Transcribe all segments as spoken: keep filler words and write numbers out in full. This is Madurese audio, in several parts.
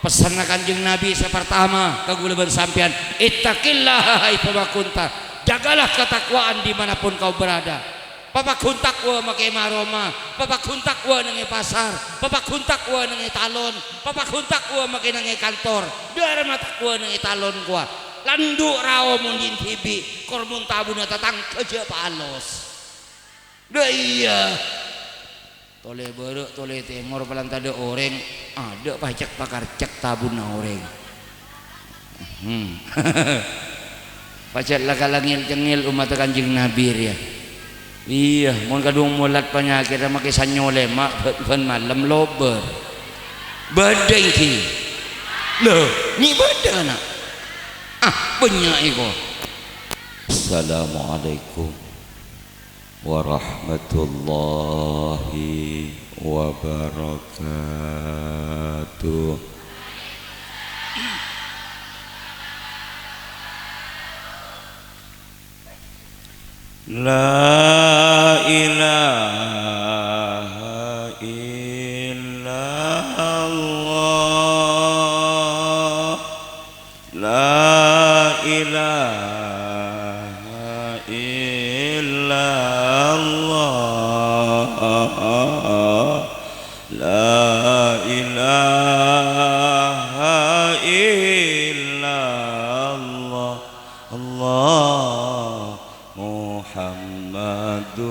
Pessenna Kanjeng Nabi sè partama ka kaulâ bân sampèyan, "Ittaqillaha haitsuma kunta." Jagalah ketakwaan di mana pun kau berada. Papaghun takwa makè maroma, papaghun takwa neng è pasar, papaghun takwa neng è talon, papaghun takwa makè neng è kantor. Dârâmma takwa neng è talon kowa. Landhu' rao mon dhibi', kor mon tabuna tatangghâ jhâ' palos. Dâ' iyâ. Tolè bârâ', tolè tèmor, palèng tadâ' orèng, adâ' pajhâk pakarcèk tabuna orèng. Hmm. Pajhât la kala ngèl-cengngèl ommatta Kanjeng Nabi rèya. Iyâ, mon kadhung molat panyakèdhâ makè sanyo lèma' bân, bân malem lobâr. Bâdâ èngghi. Lho, mè' bâdâ, na'? Ah, bânnya' èko. Assalamualaikum warahmatullahi wabarakatuh. La ilaha illallah. La ilaha illallah. La ilaha illallah. Allah Muhammadur.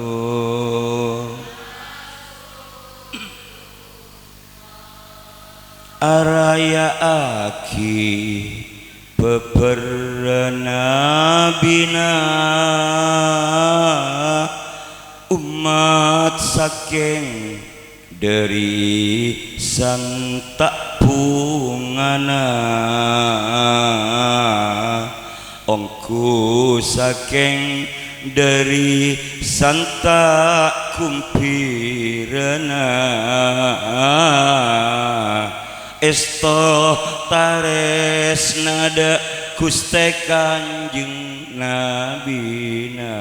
Araya'aghi bhâbhârrâ nabina, ommat sakèng dhâri santa' bhungana. Ongghu sakèng dhâri santa' ghumbhirana, èsto tarèsna dhâ' Ghustè Kanjeng Nabina.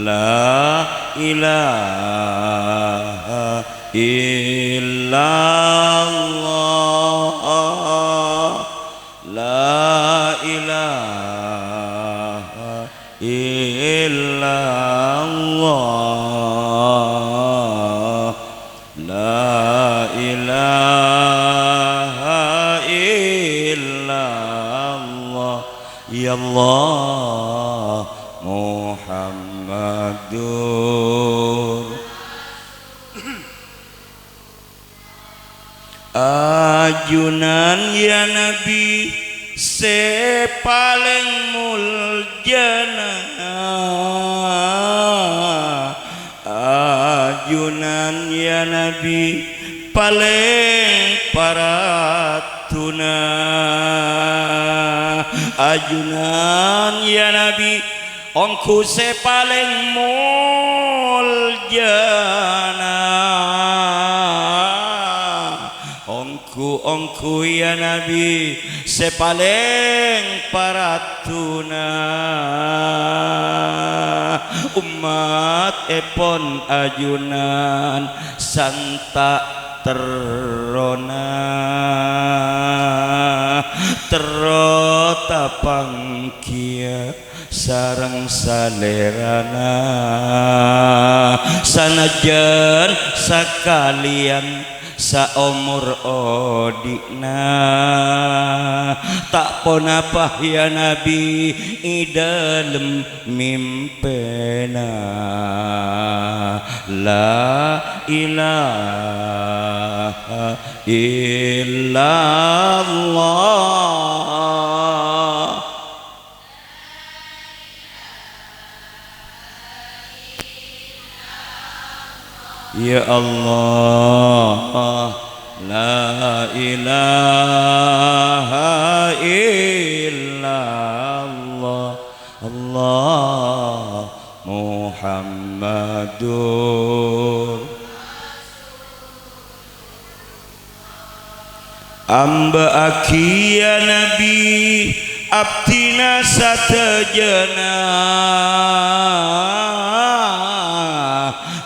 La ilaha illallah. La ilaha illallah. La ilaha illallah. Ya Allah Muhammadur. Ajunan, ya Nabi, sè palèng moljâna. Ajunan, ya Nabi, palèng paraddhuna. Ajunan, ya Nabi, ongghu sè palèng moljâna. Ongghu-ongghu, ya Nabi, sè palèng paraddhuna. Ommattèpon ajunan santa' terrona, terro tapangghiyâ sareng Salèrana, sanajjân sakalèyan saomor odi'na. Ta' ponapa, ya Nabi, è dhâlem mèmpèna. La ilaha illallah. Ya Allah, la ilaha illallah, Allah Muhammadur. Amba'aghi, ya Nabi, abdhina sadhâjâna,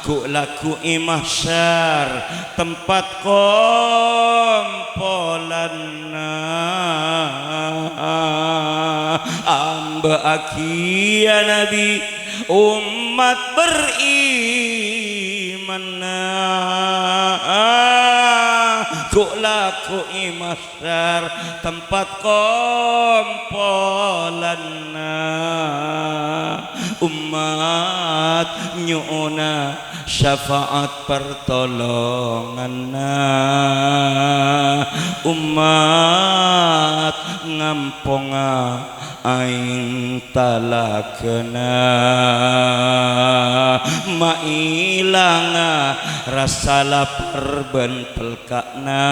ghu'-lagghu' è mahsyar, tempat kom Bâ'âghi, ya Nabi, ommat berimanna, ghu'-lagghu'i mahsyar tempat kompolanna. Ommat nyo'ona syafa'at partolonganna, ommat ngamponga aèng talagâna, maèlanga rassa lapar bân pelka'na.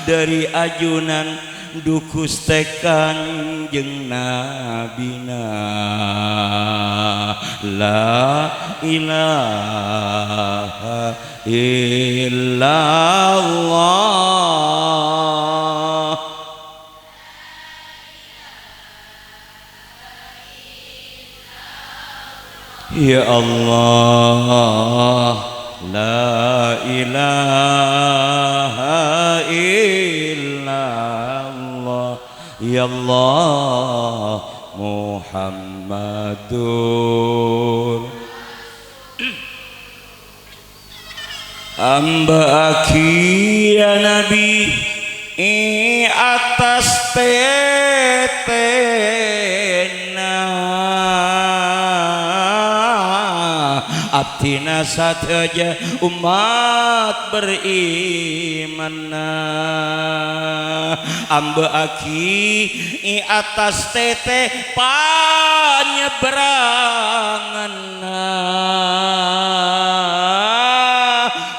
Dâri ajunan dhu Ghustè Kanjeng Nabina. La ilaha illallah. Ya Allah, la ilaha illallah, ya Allah, Muhammadur. Amba'aghi, ya Nabi, è attas tètèna abdhina sadhâjâ ommat berimanna. Amba'aghi è attas tètè panyebranganna.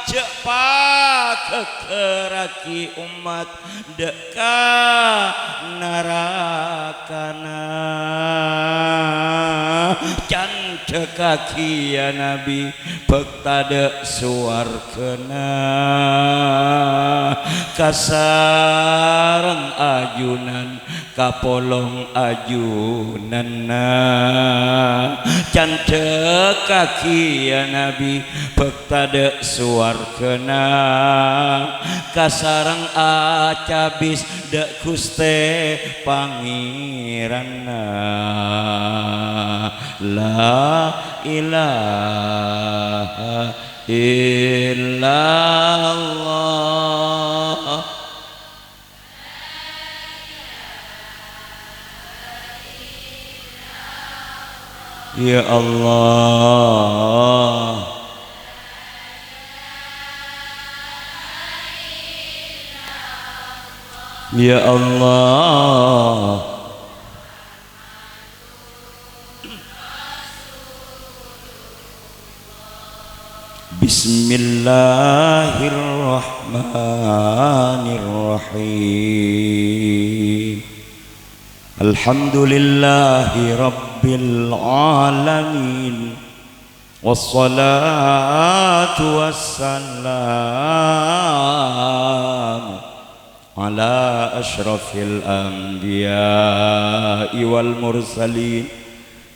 Jhâ' paghâghârraghi ommat dâ' ka narakana. Candhâgaghi, ya Nabi, bhâkta dâ' sowarghâna. Kasareng ajunan kapolong ajunanna. Candhâgaghi, ya Nabi, bhâkta dâ' sowarghâna, kasareng acabis dâ' Ghustè Pangèranna. La ilaha illallah. Ya Allah. Ya Allah. Bismillahirrahmanirrahim. Alhamdulillahi rabbil alamin. Wassalatu wassalamu ala asyrafil anbiya'i wal mursalin,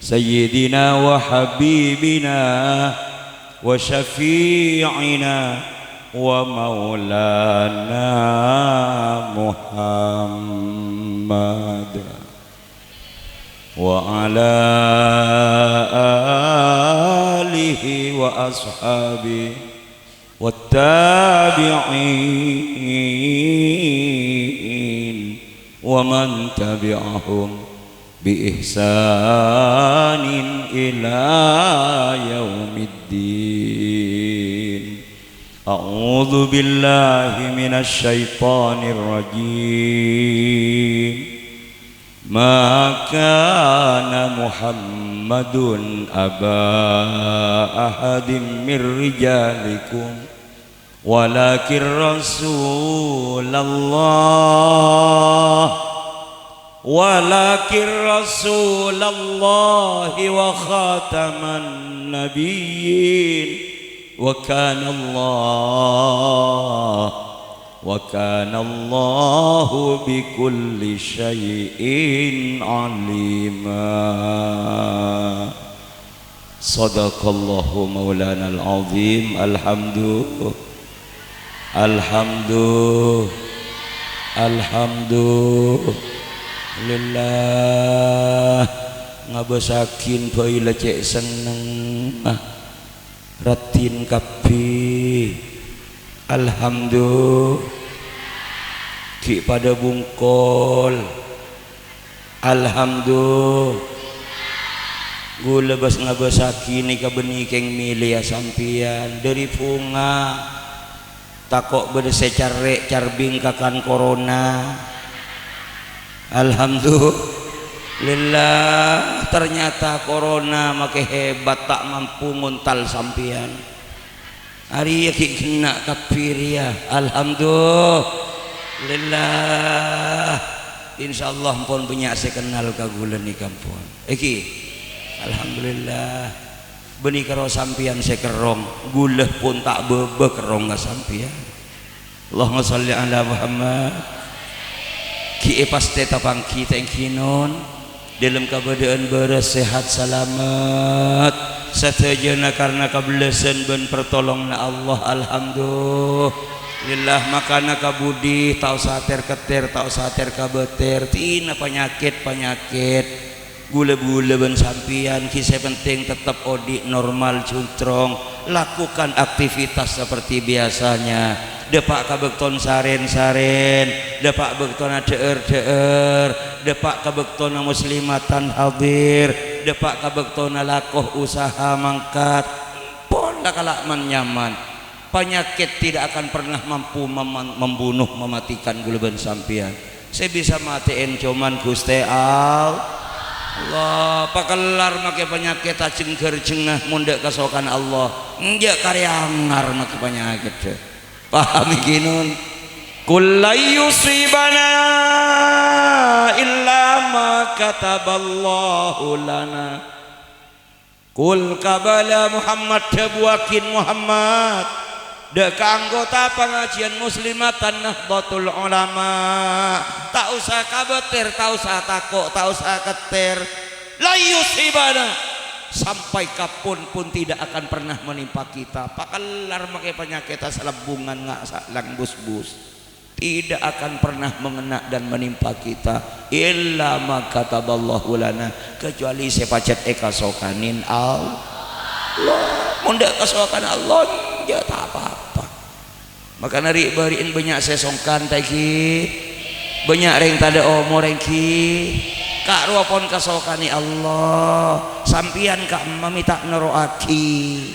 sayyidina wa habibina wa syafi'ina wa maulana Muhammad, wa ala alihi wa ashabihi wattabi'in wa man tabi'ahum bi ihsanin ila yaumiddin. A'udzu billahi minasy syaithanir rajim. Ma kana Muhammadun aba ahadim mir rijalikum, walakin Rasulullah, walakin Rasulullah wa khataman nabiyyin, wa kana Allah Wa kana Allahu bi kulli syai'in alima. Shadaqallahu maulanal azim. Alhamdu-, alhamdu-, alhamdu-, Lillah, ngabâsaghin bhâi la cè' sennengnga. Raddhin kabbhi. Alhamdulillah. Ghi' padâ bungkol. Alhamdulillah. Ghulâ bâs-, ngabâsaghi nèka bânnè kèng mèlèya sampèyan dâri bhunga. Tako' bâdâ sè carrè' carbing kakan korona. Alhamdulillah, ternyata korona makè hebat, ta' mampu ngontal sampèyan. Arèya ghi' ghenna' kabbhi rèya. Alhamdulillah. Insyaallah ampon bânnya' sè kennal ka ghulâ nèka ampon. Èngghi. Alhamdulillah. Bânnè karo sampèyan sè kerrong, ghulâ pon ta' bâbâ kerrong ka sampèyan. Allahumma shalli ala Muhammad. Ghi' èpastè tapangghi ta' èngghi, non. Dâlem kabâdâ'ân bârâs, sehat, salamet. Sadhâjâna karna kabellâsân bân pertolonganna Allah, alhamdulillah. Makana kabudi, ta' osa ter-keter, ta' osa ter-kabâter, dina panyakèt-panyakèt. Ghulâ-ghulâ bân sampèyan, ghi' sè pentèng tettep odi' normal, juntrong, lakukan aktivitas seperti biasanya. Dâpa' ka bâktona sarèn-sarèn, dâpa' bâktona dhâ'âr-dhâ'âr, dâpa' ka bâktona muslimatan hadir, dâpa' ka bâktona lako usaha mangkat. Pon la kala' man-nyaman. Panyakèt tidak akan pernah mampu mem-, membunuh, mematikan ghulâ bân sampèyan. Sè bisa matè'è coma Ghustè Al-, Allah. Pakellar makè panyakèt ajhengghâr-jhengnga mon dâ' kasokanna Allah. Enjâ' karè angar makè panyakèt. Paham èngghi, non? Qul lan yusibana illa ma kataballahu lana. Qul, kabâlâ Muhammad, dhâbuwâghin Muhammad, dâ' ka anggota pangajiyân muslimatan Nahdlatul Ulama, ta' osa kabâter, ta' osa tako', ta' osa ketter. Lan yusibana, sampai kapon pun tidak akan pernah menimpa kita. Pakellar makè panyakètta salebbungan nga' sa-, lang busbus. Tidak akan pernah mengena dan menimpa kita illa ma kataballahu lana, kecuali sè pajhât èkasokanè Allah. Mon dâ' kasokanna Allah, enjâ' ta' apa-apa. Makana ri'-bâri'en bânnya' sè songkan, ta' èngghi? Bânnya' rèng tadâ' omor, èngghi? Ka' rowa pon kasokanè Allah. Sampèyan ka'emma mè' ta' noro'aghi.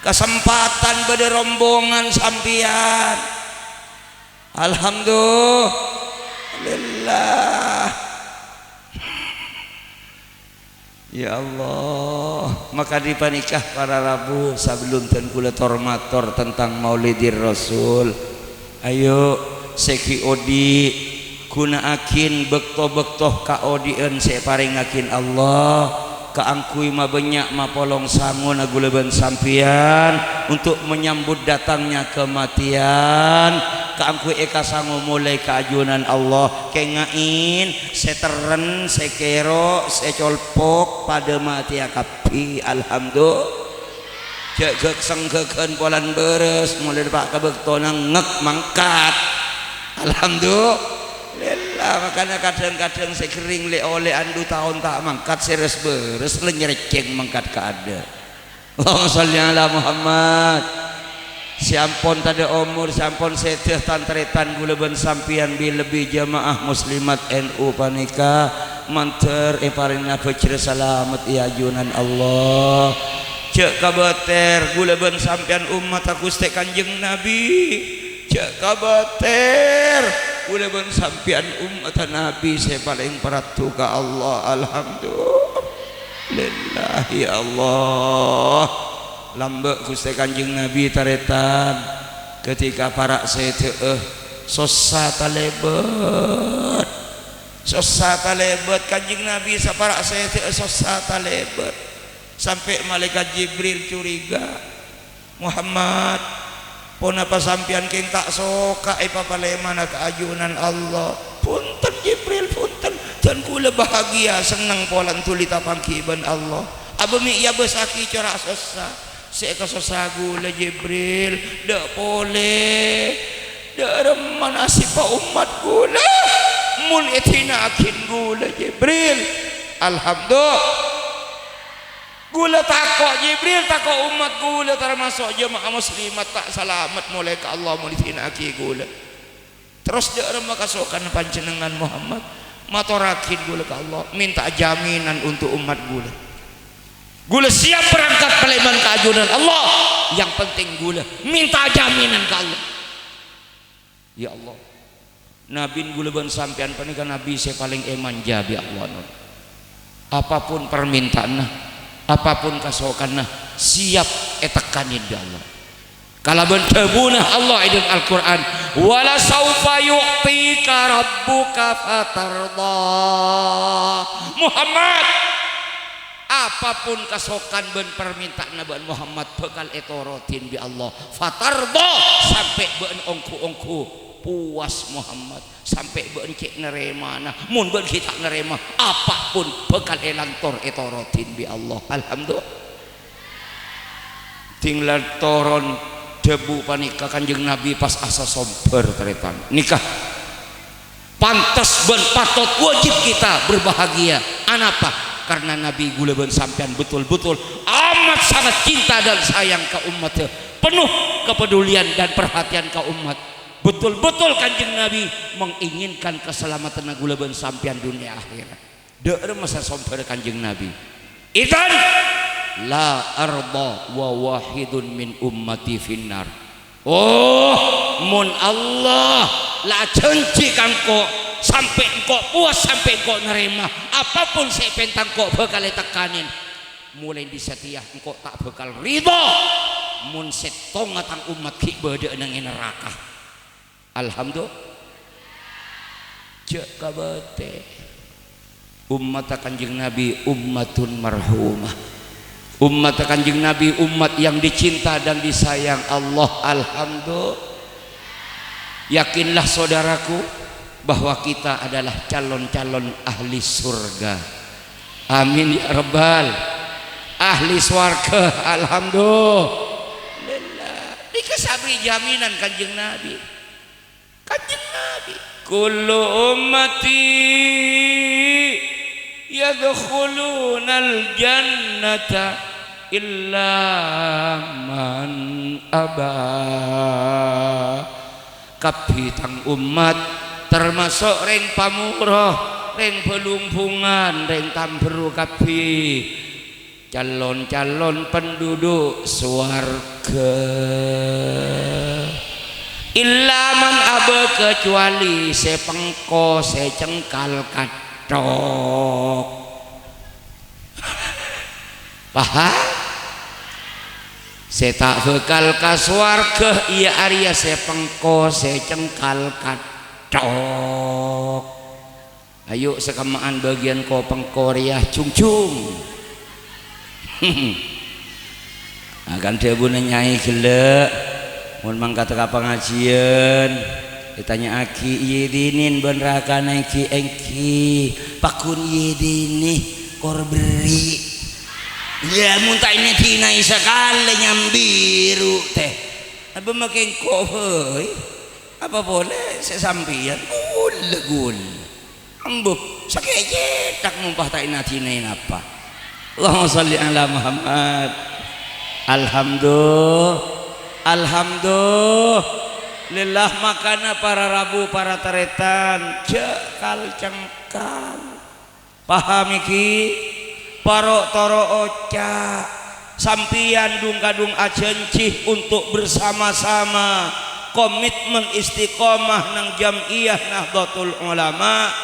Kasempadhân bâdâ rombongan sampèyan. Alhamdulillah. Ya Allah, makadhi panèka para rabu, sabellun dân kaulâ tor-mator tentang Maulidir Rasul. Ayo, sè ghi' odi', ghuna'aghin bâkto-bâkto kaodi'ân sè èparèngaghin Allah kaangghuy mabânnya' mapolong sangona ghulâ bân sampèyan untuk menyambut datangnya kematian, kaangghuy èkasango molaè ka ajunan Allah. Kènga'è, sè terren, sè kèro', sè colpok, padâ matèya kabbhi. Alhamdulillah. Jhâ' gâk-, sèngghâghân polana bârâs, molaè dâpa' ka bâktona ngèk mangkat. Alhamdulillah, makana kadhâng-kadhâng sè gherring lè-olè'an du taon ta' mangkat, sè rès-bârâs lè nyèrècèng mangkat ka adâ'. Allahumma shalli ala Muhammad. Sè ampon tadâ' omor, sè ampon sèdhâ, tan-tarètan kaulâ bân sampèyan bi-, lebbi jamaah muslimat N U panèka mandhâr èparèngana bhâjhrâ salamet è ajunan Allah. Jhâ' kabâter, kaulâ bân sampèyan ommatta Ghustè Kanjeng Nabi. Jhâ' kabâter, kaulâ bân sampèyan ommatta Nabi sè palèng parlo ka Allah. Alhamdulillah, ya Allah. Lambâ' Ghustè Kanjeng Nabi, tarètan, ketika para' sèdhâ'â, sossa talèbât. Sossa talèbât, Kanjeng Nabi sapara' sèdhâ'â sossa talèbât. Sampè' Malaèkat Jibril curiga, "Muhammad, ponapa sampèyan kèng ta' soka èpapalèmana ka ajunan Allah?" "Bhunten, Jibril, bhunten. Dân kaulâ bahagia, senneng polana dhuli tapangghi bân Allah. Abâ mè' èabâsaghi cora' sossa." "Sè èkasossa kaulâ, Jibril, dâ' polè. Dâ' remma nasibbhâ ommat kaulâ. Mon èdina'aghin ghulâ Jibril, alhamdulillah. Ghulâ tako' Jibril, tako' ommat ghulâ, tamaso' jamaah muslimat ta' salamet molaè ka Allah mon èdina'aghi ghulâ. Terros dhâ' remma kasokanna panjhennengngan Muhammad, matorraghin ghulâ ka Allah, mènta'a jaminan untuk ommat ghulâ. Ghulâ siap berangkat palèman ka ajunan Allah, yang penting ghulâ mènta'a jaminan ka Allah. Ya Allah, nabin ghulâ bân sampèyan panèka nabi sè palèng èmanja bi' Allah, non. Apapun parmènta'anna, apapun kasokanna, siap ètekkanin bi' Allah. Kalabân dhâbuna Allah è dhâlem Al-Qur'an, "Wala saufa yu'tika rabbuka fatardha." Muhammad, apapun kasokan bân parmènta'anna bâ'na Muhammad bhâkal ètorodhin bi' Allah. Fatardha, sampè' bâ'na ongghu-ongghu puas Muhammad, sampè' bâ'na cè' narèmana. Mon bâ'na ghi' ta' narèma, apapun bhâkal èlantor ètorodhin bi' Allah. Alhamdulillah. Dinglan toron dhâbu panèka Kanjeng Nabi pas asasombhâr, tarètan. Nèka pantes bân patot wajib kita berbahagia. Anapa? Karena Nabi ghulâ bân sampèyan betul-betul amat sangat cinta dan sayang ka ommatta, penuh kepedulian dan perhatian ka ommat. Betul-betul Kanjeng Nabi menginginkan keselamatanna ghulâ bân sampèyan dunia akhirat. Dhâ'âr masa sombhâr Kanjeng Nabi. Idzan la ardha wa wahidun min ummati finnar. Oh, mon Allah la ajhânjhi ka engko', sampè' engko' puas, sampè' engko' narèma, apapun sè èpènta engko' bhâkal ètekkanin. Molaè dhisatèya engko' ta' bhâkal ridho mon sèttonga tang ommat ghi' bâdâ'â neng è naraka. Alhamdulillah. Jhâ' kabâtè. Ommatta Kanjeng Nabi ummatun marhumah. Ommatta Kanjeng Nabi umat yang dicinta dan disayang Allah. Alhamdulillah. Yakinlah, saudaraku, bahwa kita adalah calon-calon ahli surga. Amin ya rabbal. Ahli swarga. Alhamdulillah. Nèka sabri jaminan Kanjeng Nabi. Kanjeng Nabi, "Kullu ummati yadkhulunal jannata illa man aba." Kabbhi tang ommat, tamaso' rèng pamoro, rèng bâlungbungan, rèng tamberru kabbhi. Calon-calon penduduk sowarga. Illa man aba, kecuali sè pengko sè cengkal kathok. Paham? Sè ta' bhâkal ka sowarga iyâ arèya sè pengko sè cengkal kathok. Ayo, sakemma'an bâgiyân ko-pengko rèya, jhungjhung. Nah, kan dhâbuna nyaè ghellâ', mon mangkat ka pangajiyân, ètanya'aghi, "Iyâ dinèn bân rakana èngghi-èngghi?" "Pagghun iyâ dinè, kor berri'." Iyâ, mon ta' èdina'i sakalè nyambi ru tè. Apa makè engko' bhâi? Apa polè sè sampèyan? Ghulâ, ghulâ. Embu, sakè' cèthak mompa ta' èna-dinaè napa. Allahumma shalli ala Muhammad. Alhamdulillah. Alhamdulillah, makana para rabu, para tarètan, jhâ' kal-cengkal. Paham iki? Paro' toro' oca'. Sampèyan dhung-kadhung ajhânjhi untuk bersama-sama komitmen istiqomah neng jam'iyah Nahdlatul Ulama,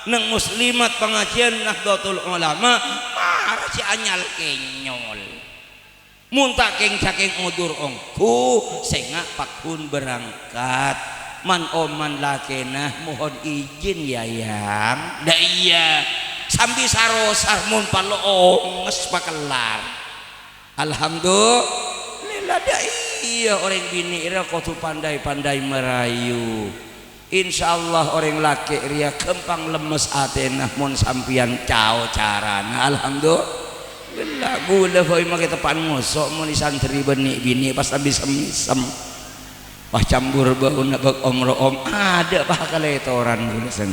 neng muslimat pangajiyân Nahdlatul Ulama, mara jhâ' anyal-kènyol. Mon ta' kèng-cakèng odur ongghu, sènga' pagghun berangkat. Man-oman lakèna mohon ijin, ya, Yang. Dâ' iyâ, sambi saro-sar mon palo onges pakellar. Alhamdulillah, dâ' iyâ orèng binè' rèya kodhu pandai-pandai marayu. Insyaallah orèng lakè' rèya ghâmpang lemmes atèna mon sampèyan cao carana. Alhamdulillah, ghulâ bhâi makè teppa'an ngoso' mon èsandherri bân nè'-binè' pas abis sem-mèsem. Pas cambur bâuna bâk om-ro'om, adâ' pas kalètoran ghulâ sèng.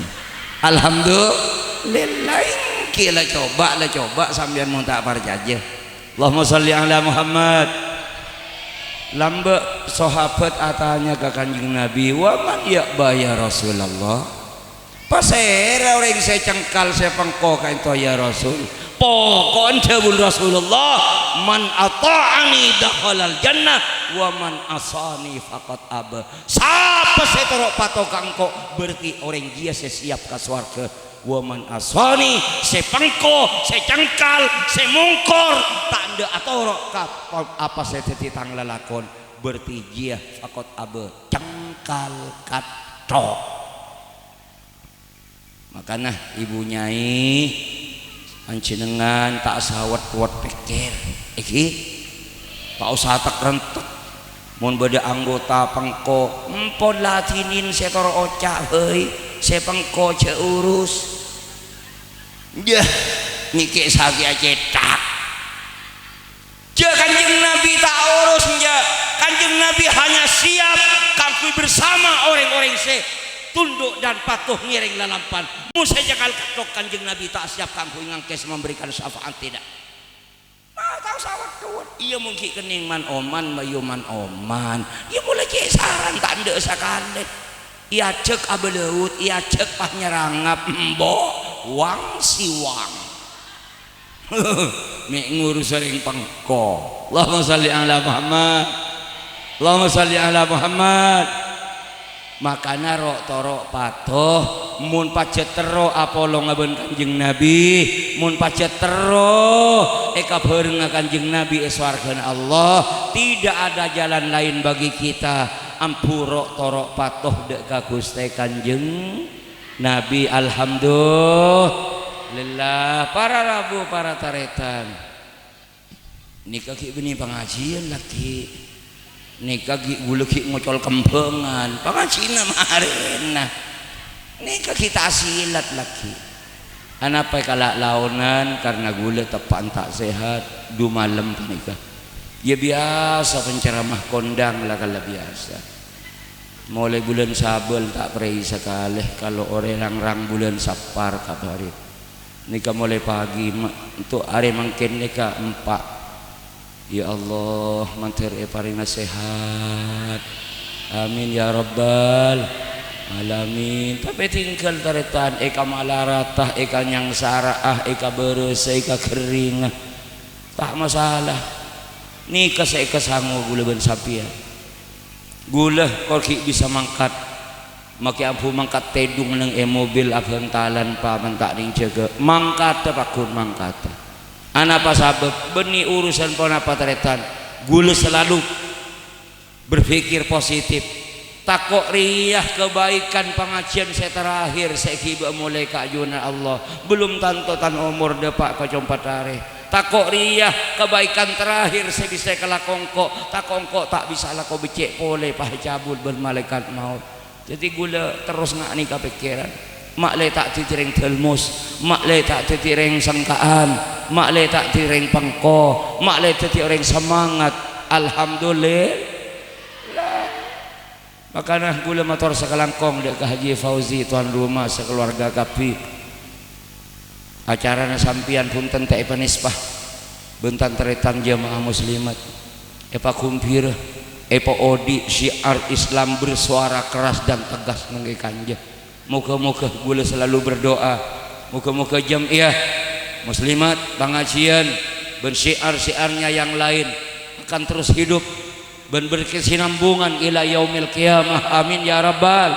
Alhamdulillah, ènggi la coba, la coba sampèyan mon ta' parcajâ. Allahumma shalli ala Muhammad. Lambâ' sahabat atanya ka Kanjeng Nabi, "Wa man ya'ba ya Rasulullah?" Pasèra orèng sè cengkal sè pengko ka'ènto, ya Rasul? Poko'en dhâbuna Rasulullah, "Man ata'ani dakhalal jannah, wa man asani faqad aba." Sapa sè toro' pato ka engko', berarti orèng jiyâ sè siap ka sowarghâ. "Wa man asani," sè pengko, sè cengkal, sè mongkor, ta' endâ' atoro' ka apa sè dhâddhi tang lalakon, berarti jiyâ faqad aba, cengkal katthok. Makana, Ibu Nyai, panjhennengngan ta' sawet-wet pèkkèr, ènggi? Ta' osa tek-rentek. Mon bâdâ anggota pengko, empon ladhinin sè toro' oca', bhâi, sè pengko jhâ' urus. Yah, nèkè' sakè'a cèthak. Jhâ' Kanjeng Nabi ta' urus, jhâ'. Kanjeng Nabi hanya siap kaangghuy bersama orèng-orèng sè tunduk dan patuh ngèrèng lalampan. Mon sè cengkal katthok, Kanjeng Nabi ta' siap kaangghuy ngangkès memberikan syafaat, tidak. Ma' tao sawet-wet. Iyâ, mon ghi' kennèng man-oman, mayu man-oman. Iyâ, mola cè' saran ta' endâ' sakalè. Èajhâk abâ' laut, èajhâk pas nyarangap, embo', wang-siwang. Mè' ngurus orèng pengko. Allahumma shalli ala Muhammad. Allahumma shalli ala Muhammad. Makana ro'-toro' pato, mon pajhât terro apolonga bân Kanjeng Nabi, mon pajhât terro èkabhârengnga Kanjeng Nabi è sowarghâna Allah, tidak ada jalan lain bagi kita, ambu ro'-toro' pato dâ' ka Ghustè Kanjeng Nabi. Alhamdulillah, para rabu, para tarètan. Nèka ghi' bânnè pangajiyân, laghi'. Nèka ghi' ghulâ ghi' ngocol kembhângan. Pangajiyânna marèna. Nèka ghi' ta' asilat, laghi'. Anapa èkala' laonan? Karna ghulâ teppa'an ta' sehat, du malem panèka. Iyâ, biyasa penceramah kondang la kala biyasa. Molaè bulân Sabâl ta' prèi sakalè, kalo orèng rang-rang bulân Sappar kabhâri. Nèka molaè pagi, ma-, ènto' arè mangkèn nèka empa'. Ya Allah, mandhâr èparèngana sehat. Amin ya rabbal alamin. Tapè tinggal tarètan, èkamalarata, èkanyangsara'a, èkabârâsa, èkaghâringnga. Ta' masalah. Nèka sè èkasango ghulâ bân sampèyan. Ghulâ kor ghi' bisa mangkat. Makè ambu mangkat tèdung neng è mobil abhântalan, pa menta' neng jâgâ. Mangkaddhâ, pagghun mangkaddhâ. Anapa sabâb? Bânnè urusan ponapa, tarètan? Ghulâ salalu berpikir positif. Tako' rèya kabaikan pangajiyân sè terakhir sè èghibâ molaè ka ajunan Allah. Belum tanto tan omor dâpa' ka compat arè. Tako' rèya kabaikan terakhir sè bisa èkalako engko', tako' engko' ta' bisa alako beccè' polè pas ècabut bân malaèkat maot. Dhâddhi ghulâ terros nga' nèka pèkkèran. Ma'lè ta' dhâddhi rèng dâlmos, ma'lè ta' dhâddhi rèng sengka'an, ma'lè ta' dhâddhi rèng pengko, ma'lè dhâddhi orèng semangat. Alhamdulillah. Makana ghulâ mator sakalangkong dâ' ka Haji Fauzi, tuan rumah, sakalowarga kabbhi. Acarana sampèyan bhunten ta' èpanespa. Bân tan-tarètan jamaah muslimat. Èpagumbira, èpaodi' syiar Islam bersuara keras dan tegas neng è kanja. Moga-moga ghulâ selalu berdoa. Moga-moga jam'iyah muslimat, pangajiyân, bân syiar-syiarnya yang lain akan terus hidup bân berkesinambungan ila yaumil qiyamah. Amin ya rabbal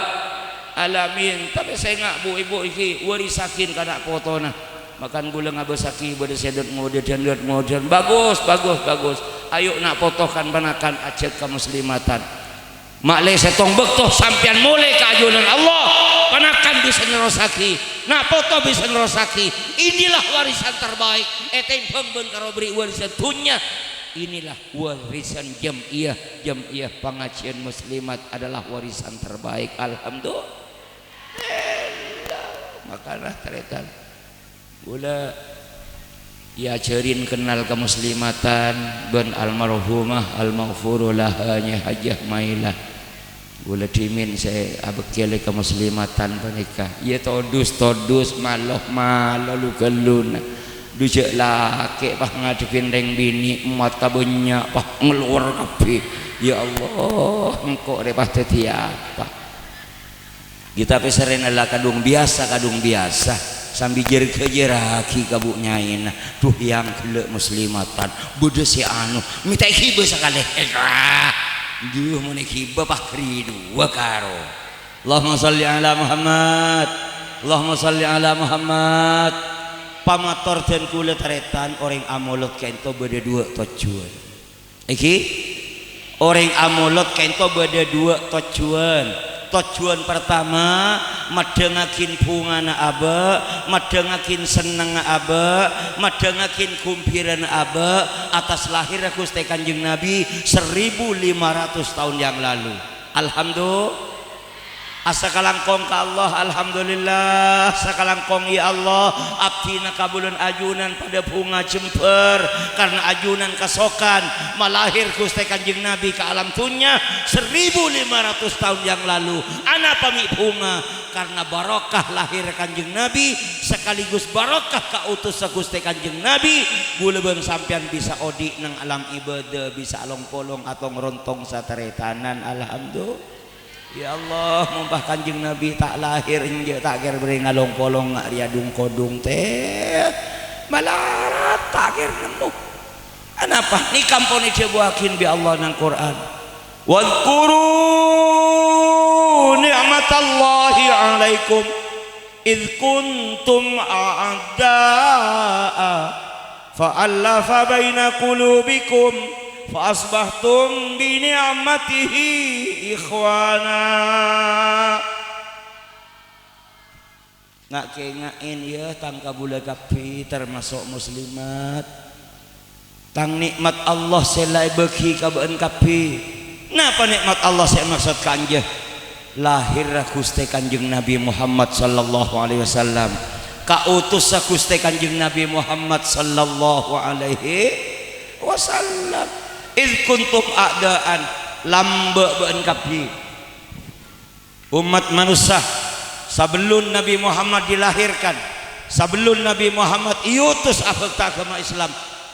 alamin. Tapè sènga' bu-ibu iki warisaghi ka na' potona. Makan ghulâ ngabâsaghi bâdâ sè dât-ngodâdhân, dât-ngodâdhân. Bagus, bagus, bagus. Ayo na' poto kan-panakan ajhâk ka muslimatan. Ma'lè sèttong bâkto sampèyan molè ka ajunan Allah, panakan bisa nerrossaghi, na' poto bisa nerrossaghi. Inilah warisan terbaik, ètèmbhâng bân karo bâri' warisan dhunnya. Inilah warisan jam'iyah, jam'iyah pangajiyân muslimat adalah warisan terbaik. Alhamdulillah. Makana tarètan. Ghulâ èajhârin kennal kamuslimatan bân almarhumah almaghfuru laha Nyai Hajah Mailah. Kaulâ dhimèn sè abâghi ka muslimatan panèka. Iyâ todus-todus, malo-malo lu-ghâlluna. Dhu jhâ' lakè' pas ngadhebbhi rèng binè', emmat ka bânnya' pas ngalowar kabbhi. Ya Allah, engko' rè pas dhâddhi apa? Kita pèssèrrèna la kadhung biyasa, kadhung biyasa. Sambi jhâr-ghâjhârraghi ka bu' nyaèna. Dhu, yang ghellâ' muslimatan. Bâdâ sè anu, mènta èghibâ sakalè. Èkah. Dhu, mon èghibâ pas ghâri dhuwâ karo. Allahumma shalli ala Muhammad. Allahumma shalli ala Muhammad. Pamator dân kaulâ tarètan, orèng amolod ka'ènto bâdâ dhuwâ' tojjhuwân. Èngghi, orèng amolod ka'ènto bâdâ dhuwâ' tojjhuwân. Tojjhuwân partama, maddhângaghin bhungana abâ', maddhângaghin sennengnga abâ', maddhângaghin ghumbhirana abâ' atas lahirra Ghustè Kanjeng Nabi seribu lima ratus taon yang lalu. Alhamdulillah. Asakalangkong ka Allah, alhamdulillah. Sakalangkong, ya Allah, abdhina kabulân ajunan padâ bhunga jembhâr, karna ajunan kasokan malahir Ghustè Kanjeng Nabi ka alam dhunnya seribu lima ratus taon yang lalu. Anapa mè' bhunga? Karna barokah lahir Kanjeng Nabi, sekaligus barokah kautussa Ghustè Kanjeng Nabi, kaulâ bân sampèyan bisa odi' neng alam ibadah, bisa along-polong atong-rontong sataretanan. Alhamdulillah. Ya Allah, mon pas Kanjeng Nabi ta' lahir, enjâ' ta' kèra bâriyâ ngalong-polong nga' rèya dhung-kodhung, tè. Malarat ta' kèra nemmo. Anapa? Nèka ampon èdhâbuwâghin bi' Allah neng Qur'an. "Wadzkuru ni'matallahi 'alaikum idz kuntum a'da'a." "Fa'allafa baina qulubikum fa asbahtum bi ni'matihi ikhwana." Nga' kènga'è, yâ, tang kabulâ kabbhi, tamaso' muslimat. Tang nè'mat Allah sè la èbâghi ka bâ'ân kabbhi. Napa nè'mat Allah sè èmaksod ka'anjâ? Lahirra Ghustè Kanjeng Nabi Muhammad sallallahu alaihi wasallam. Kautussa Ghustè Kanjeng Nabi Muhammad sallallahu alaihi wasallam. "Idz kuntum a'da'an," lambâ' bâ'ân kabbhi. Ommat manossa, sabellun Nabi Muhammad dilahirkan, sabellun Nabi Muhammad èotos abhâkta aghâma Islam,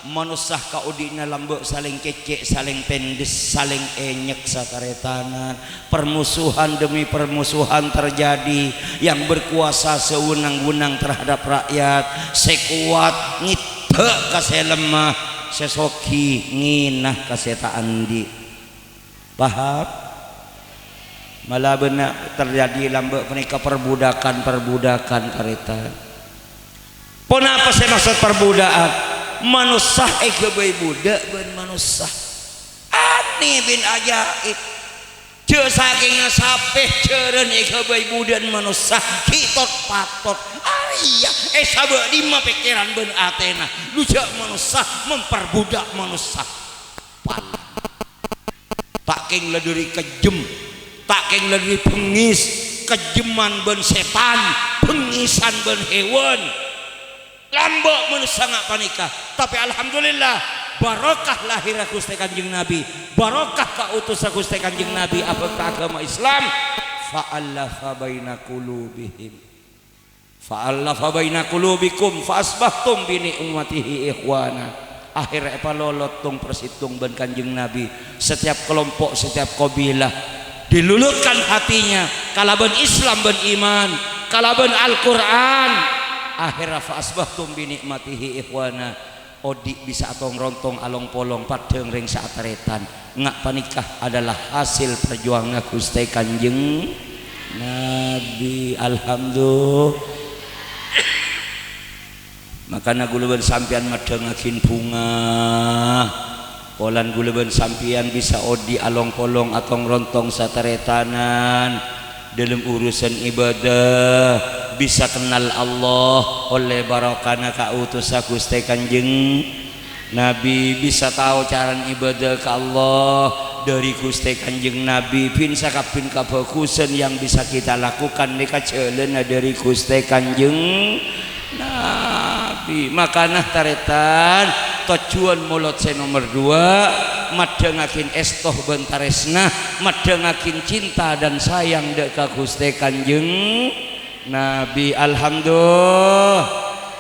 manossa kaodi'na lambâ' salèng kècè', salèng tèndhes, salèng ènyèk sataretanan. Permusuhan demi permusuhan terjadi, yang berkuasa sewenang-wenang terhadap rakyat, sè kowat ngèdhâ' ka sè lemah, sè soghi ngèna ka sè ta' andi'. Paham? Mala bânnya' terjadi lambâ' panèka perbudakan-perbudakan tarètan. Ponapa sè maksod perbudakan? Manossa èghâbây buda' bân manossa. Anè bin ajaib. Jhâ' sakèngnga sapè jhârân èghâbây buda'na manossa, ghi' tot-patot. Arèya, è sabâ' dimma pèkkèran bân atèna. Lu jhâ' manossa memperbudak manossa. Pal. Ta' kèng la dhâri kejjhem, ta' kèng la dhâri bengngis, kejjheman bân sètan, bengngèsan bân hèwan. Lambâ' manossa nga' panèka. Tapè alhamdulillah, barokah lahirra Ghustè Kanjeng Nabi, barokah kautussa Ghustè Kanjeng Nabi abhâkta aghâma Islam. Fa'allafa baina qulubihim. "Fa'allafa baina qulubikum fa asbahtum bi ni'matihi ikhwana." Akhèrra èpalolot tong-persèttong bân Kanjeng Nabi. Setiap kelompok, setiap kabilah dilulutkan hatinya kalabân Islam bân iman, kalabân Al-Qur'an. Akhèrra fa asbahtum bi ni'matihi ikhwana. Odi' bisa atong-rontong along-polong paddhâng rèng satarètan. Nga' panèka adalah hasil perjuanganna Ghustè Kanjeng Nabi. Alhamdulillah. Makana kaulâ bân sampèyan maddhângaghin bhunga. Polana kaulâ bân sampèyan bisa odi' along-polong atong-rontong satarètanan. Dâlem urusan ibadah, bisa kennal Allah ollè barokana kautussa Ghustè Kanjeng Nabi, bisa tao carana ibadah ka Allah dâri Ghustè Kanjeng Nabi. Bin sakabbhiyân kabhâghusân yang bisa kita lakukan nèka jhâlânna dâri Ghustè Kanjeng Nabi. Makana tarètan, tojjhuwân molod sè nomer duwâ', Maddhângaghin èsto bân tarèsna, maddhângaghin cinta dan sayang dâ' ka Ghustè Kanjeng Nabi. Alhamdu-,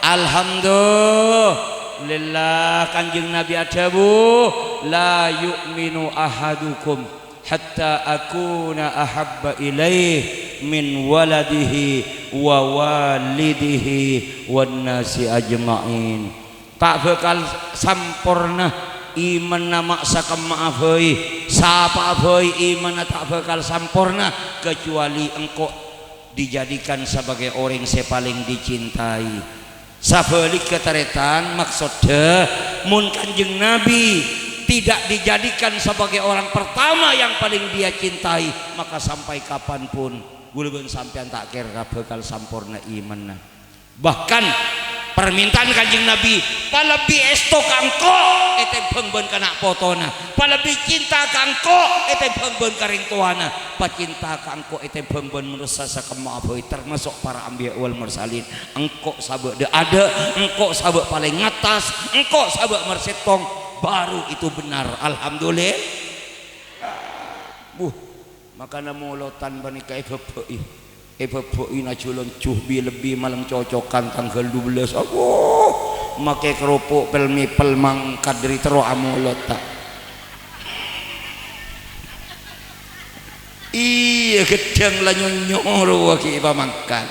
alhamdulillah. Kanjeng Nabi adhâbu, "La yu'minu ahadukum hatta akuna ahabba ilaihi min waladihi wa walidihi wan nasi ajma'in." Ta' bhâkal samporna imanna ma' sakemma'a bhâi, sapa'a bhâi imanna ta' bhâkal samporna, kecuali engko' dijadikan sebagai orèng sè palèng dicintai. Sabhâligghâ tarètan, maksoddhâ, mon Kanjeng Nabi tidak dijadikan sebagai orang pertama yang paling dia cintai, maka sampai kapanpun, ghulâ bân sampèyan ta' kèra bhâkal samporna imanna. Bahkan, parmènta'an Kanjeng Nabi, "Palebbi èsto ka engko' ètèmbhâng bân kana' potona, palebbi cinta ka engko' ètèmbhâng bân karèng towana, pacinta ka engko' ètèmbhâng bân manossa sakemma'a bhâi, termasuk para anbiya wal mursalin. Engko' sabâ' dâ'-adâ', engko' sabâ' palèng ngattas, engko' sabâ' marsèttong, baru itu benar." Alhamdulillah. Buh. Makana molodhân panèka èbâbâ'i. Èbâbâ'i na jhulân jhu bi-lebbi malem cocokan tangghâl dubellâs. Aduh, makè keropok pel-mepel mangkat dâri terro amolod, ta'? Iyâ, ghâddhâng la nyonyo rowa ghi' èpamangkat.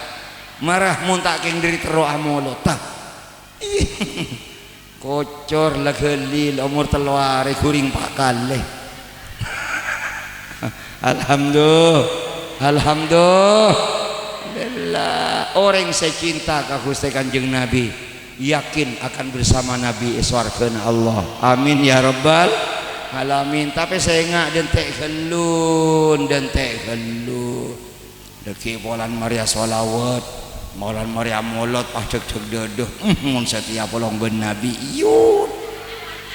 Mara mon ta' kèng dâri terro amolod, ta'? Iyâ. Kocor la ghâli, la omor tello arè ghuring pa' kalè. Alhamdulillah. Alhamdulillah. Orèng sè cinta ka Ghustè Kanjeng Nabi, yakin akan bersama Nabi è sowarghâna Allah. Amin ya rabbal alamin. Tapè sènga' dântè' ghâllu, dântè' ghâllu. Dhâggi' polana marèya sholawat, polana marèya molod, pas dhâk-dhâk dâdâ. Hmm, mon satèya polong bân Nabi, iyut.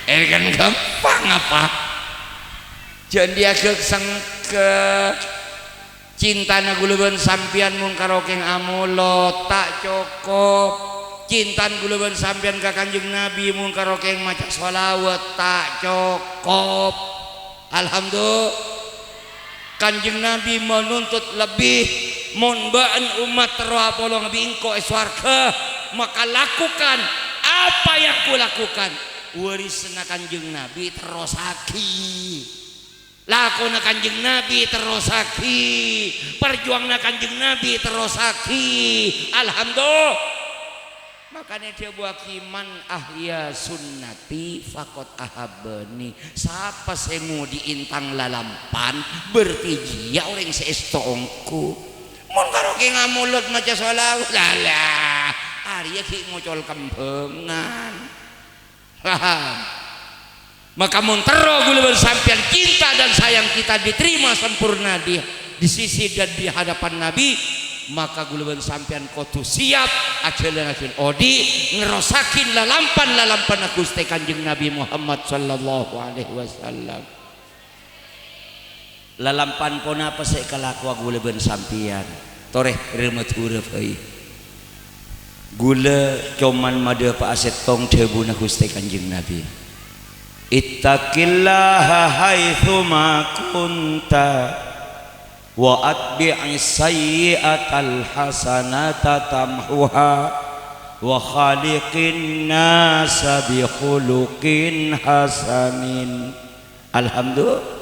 Èngghi ghâmpang apa? Jhâ' andi' aghâk sengka. Cintana ghulâ bân sampèyan mon karo kèng amolod, ta' cokop. Cintana ghulâ bân sampèyan ka Kanjeng Nabi mon karo kèng maca sholawat, ta' cokop. Alhamdulillah. Kanjeng Nabi menuntut lebih, "Mon bâ'na ommat terro apolong bi' engko' è sowarghâ, maka lakukan apa yang kulakukan." Warisanna Kanjeng Nabi terrosaghi. Lakona Kanjeng Nabi terrosaghi. Parjuwanganna Kanjeng Nabi terrosaghi. Alhamdulillah. Makana èdhâbuwâghi, "Man ahya sunnati faqad ahabbani." Sapa sè ngodi'in tang lalampan, berarti jiyâ orèng sè èsto ongghu. Mon karo kèng amolod maca sholawat, lala, arèya ghi' ngocol kembhângan. Paham? Maka mon terro ghulâ bân sampèyan cinta dan sayang kita diterima sempurna di, di sisi dan di hadapan Nabi, maka ghulâ bân sampèyan kodhu siap ajhâlânnaghin odi', nerrossaghin lalampan-lalampanna Ghustè Kanjeng Nabi Muhammad sallallahu alaihi wasallam. Lalampan ponapa sè èkalakowa ghulâ bân sampèyan? Torè, rè-Madhurâ bhâi. Ghulâ coma madhâpa'a sèttong dhâbuna Ghustè Kanjeng Nabi, "Ittaqillaha haitsuma kunta, wa atbi'is sayyi'atal hasanata tamhuha, wa khaliqin nasa bi khuluqin hasanin." Alhamdulillah.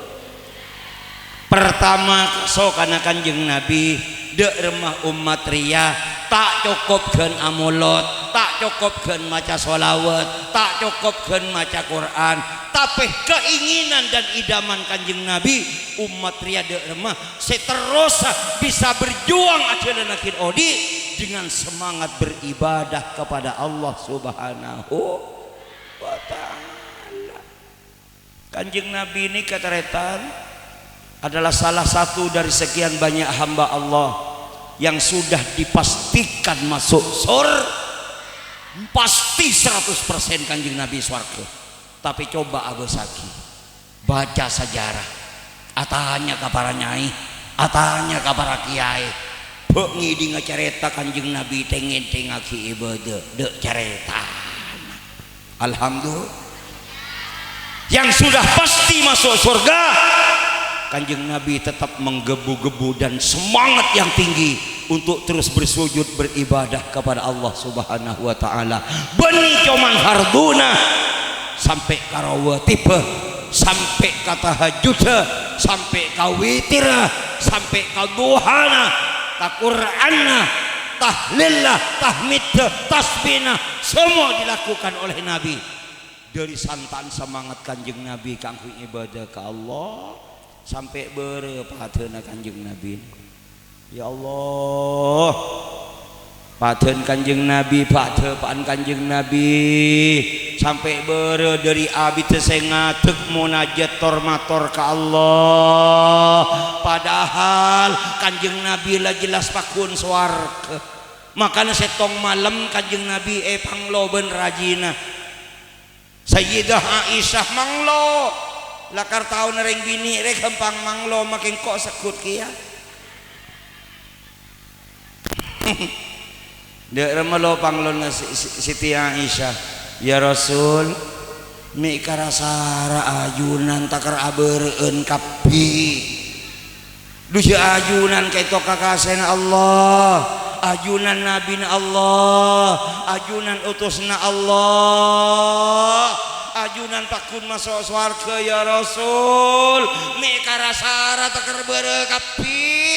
Pertama, kasokanna Kanjeng Nabi, dâ' remma ommat rèya ta' cokop ghân amolod, ta' cokop ghân maca sholawat, ta' cokop ghân maca Qur'an, tapè keinginan dan idaman Kanjeng Nabi, ommat rèya dâ' remma sè terros bisa berjuang ajhâlânnaghin odi' dengan semangat beribadah kepada Allah Subhanahu wa Ta'ala. Kanjeng Nabi nèka, tarètan, adalah salah satu dari sekian banyak hamba Allah yang sudah dipastikan masuk sur-, pasti seratus persen Kanjeng Nabi sowarghâ. Tapè coba abâsaghi, baca sejarah, atanya ka para nyai, atanya ka para kiai, bâ' ngèdinga carèta Kanjeng Nabi tèng-ngèntèngaghi ibâdâ, dâ' carètana. Alhamdulillah. yang sudah pasti masuk surga, Kanjeng Nabi tetap menggebu-gebu dan semangat yang tinggi untuk terus bersujud beribadah kepada Allah Subhanahu wa Ta'ala. Bânnè coma fardhuna, sampè' ka rawatibba, sampè' ka tahajjudda, sampè' ka witirra, sampè' ka dhuhana, ka Qur'anna, tahlilla, tahmidda, tasbihna, semua dilakukan oleh Nabi. Dhâri santan semangat Kanjeng Nabi kaangghuy ibadah ka Allah, sampè' bârâ padâna Kanjeng Nabi. Ya Allah, padâna Kanjeng Nabi, padâ-padâna Kanjeng Nabi, sampè' bârâ dhâri abiddhâ sè ngadek monajat tor-mator ka Allah. Padahal Kanjeng Nabi la jelas pagghun sowarghâ. Makana sèttong malem Kanjeng Nabi èpanglo bân rajina. Sayyidah Aisyah manglo, lakar taona rèng binè' rè ghâmpang manglo, makè engko' segghut kèya. Dâ' remma lo panglona Si-, Si-, Siti Aisyah, "Ya Rasul, mè' kara sara ajunan takar abârâ'ân kabbhi." Dhu jhâ' ajunan kèto kakasèna Allah, ajunan nabina Allah, ajunan utusna Allah, ajunan pagghun maso' sowarghâ, ya Rasul, mè' kara sara takar bârâ kabbhi.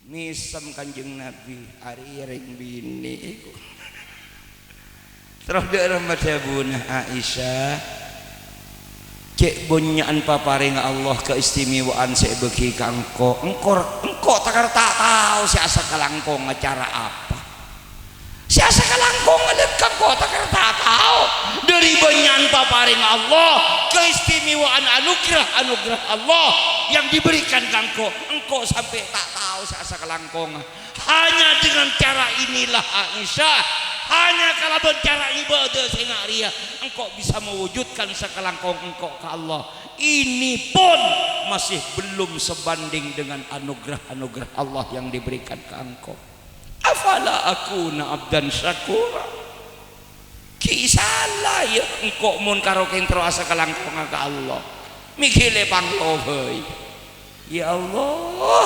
Mèsem Kanjeng Nabi, arèya rèng binè'. Terros dâ' remma dhâbuna Aisyah, "Cè' bânnya'an paparèngnga Allah kaistimewaan sè èbâghi ka engko'. Engko', engko' takar ta' tao sè asakalangkongnga cara apa. Sè asakalangkongnga lè' ka engko' takar ta' tao. Dhâri bânnya'an paparèngnga Allah, kaistimewaan anugerah-anugerah Allah yang diberikan ka engko', engko' sampè' ta' tao sè asakalangkongnga." Hanya dengan cara inilah, Aisyah, hanya kalabân cara ibadah sè nga' rèya, engko' bisa mewujudkan sakalangkong engko' ka Allah. Ini pun masih belum sebanding dengan anugerah-anugerah Allah yang diberikan ka engko'. Afala akuna abdan syakura? Ghi' sala, ya, engko' mon karo kèng terro asakalangkongnga ka Allah. Mè' ghi' lè' panglo bhâi. Ya Allah,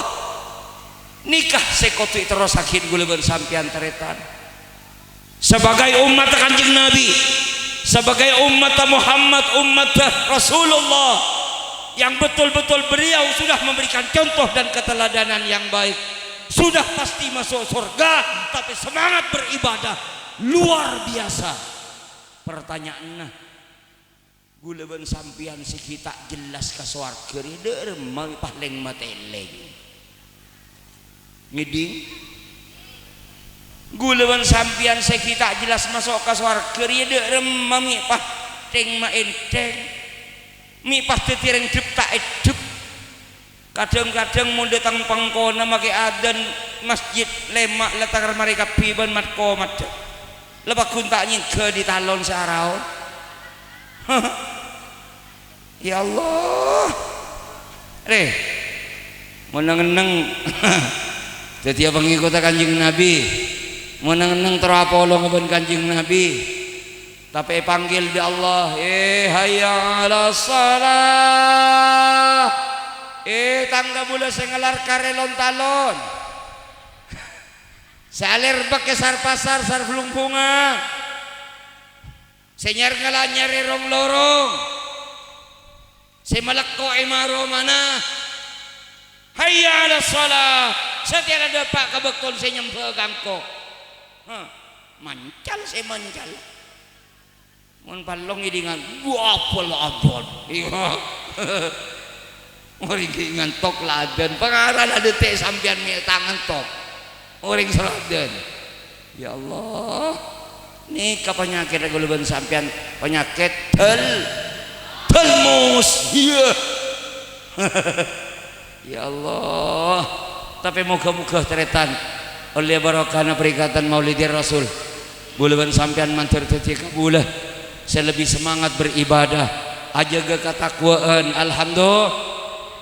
nèka sè kodhu èterrossaghi ghulâ bân sampèyan, tarètan. Sebagai umat Kanjeng Nabi, sebagai umat Muhammad, umat Rasulullah, yang betul-betul beliau sudah memberikan contoh dan keteladanan yang baik, sudah pasti masuk surga, tapi semangat beribadah luar biasa. Pertanyaanna, ghulâ bân sampèyan sè ghi' ta' jelas ka sowarghâ rèya dâ' remma mè' pas lèng-matèlèng? Ngèdhing? Ghulâ bân sampèyan sè ghi' ta' jelas maso' ka sowarghâ rèya dâ' remma mè' pas thèng-maènthèng? Mè' pas dhâddhi rèng dhep ta' èdhep? Kadhâng-kadhâng mon dâteng pengkona makè adzan masjid lèma' la takar marè kabbhi bân mat-komadhâ. La pagghun ta' nyèngghâ è talon sè araon. Ya Allah. Rè, mon neng-enneng dhâddhiyâ pangèkotta Kanjeng Nabi, mon neng-enneng terro apolonga bân Kanjeng Nabi, tapè èpanggil bi' Allah, "Eh, hayya 'alas shalah. Eh, tang kabulâ sè ngalèr karè lon-talon. Sè alèrbâk è sar-pasar, sar-bhulung bhunga. Sè nyar-ngala' nyarè rong-lorong. Sè malèkko' è ma-romana. Hayya 'alas shalah. Satèya la dâpa' ka bâkto sè nyembhâ ka engko'." Hah, mancal sè mancal. Mon pallong ngèdhingan, "Wah, apa la adzan?" Iyâ. Orèng ghi' ngantok la adzan. Pangarana dhâddhi sampèyan mè' ta' ngantok. Orèng sè la adzan. Ya Allah. Nèka panyakèt ghulâ bân sampèyan, panyakèt dâl-, dâlmus. Iyâ. Ya Allah. Tapè moghâ-moghâ tarètan ollè barokahna parèngkatan Maulidir Rasul, ghulâ bân sampèyan mandhâr dhâddhi kabulâ sè lebbi semangat beribadah, ajâgâ katakwaan. Alhamdulillah,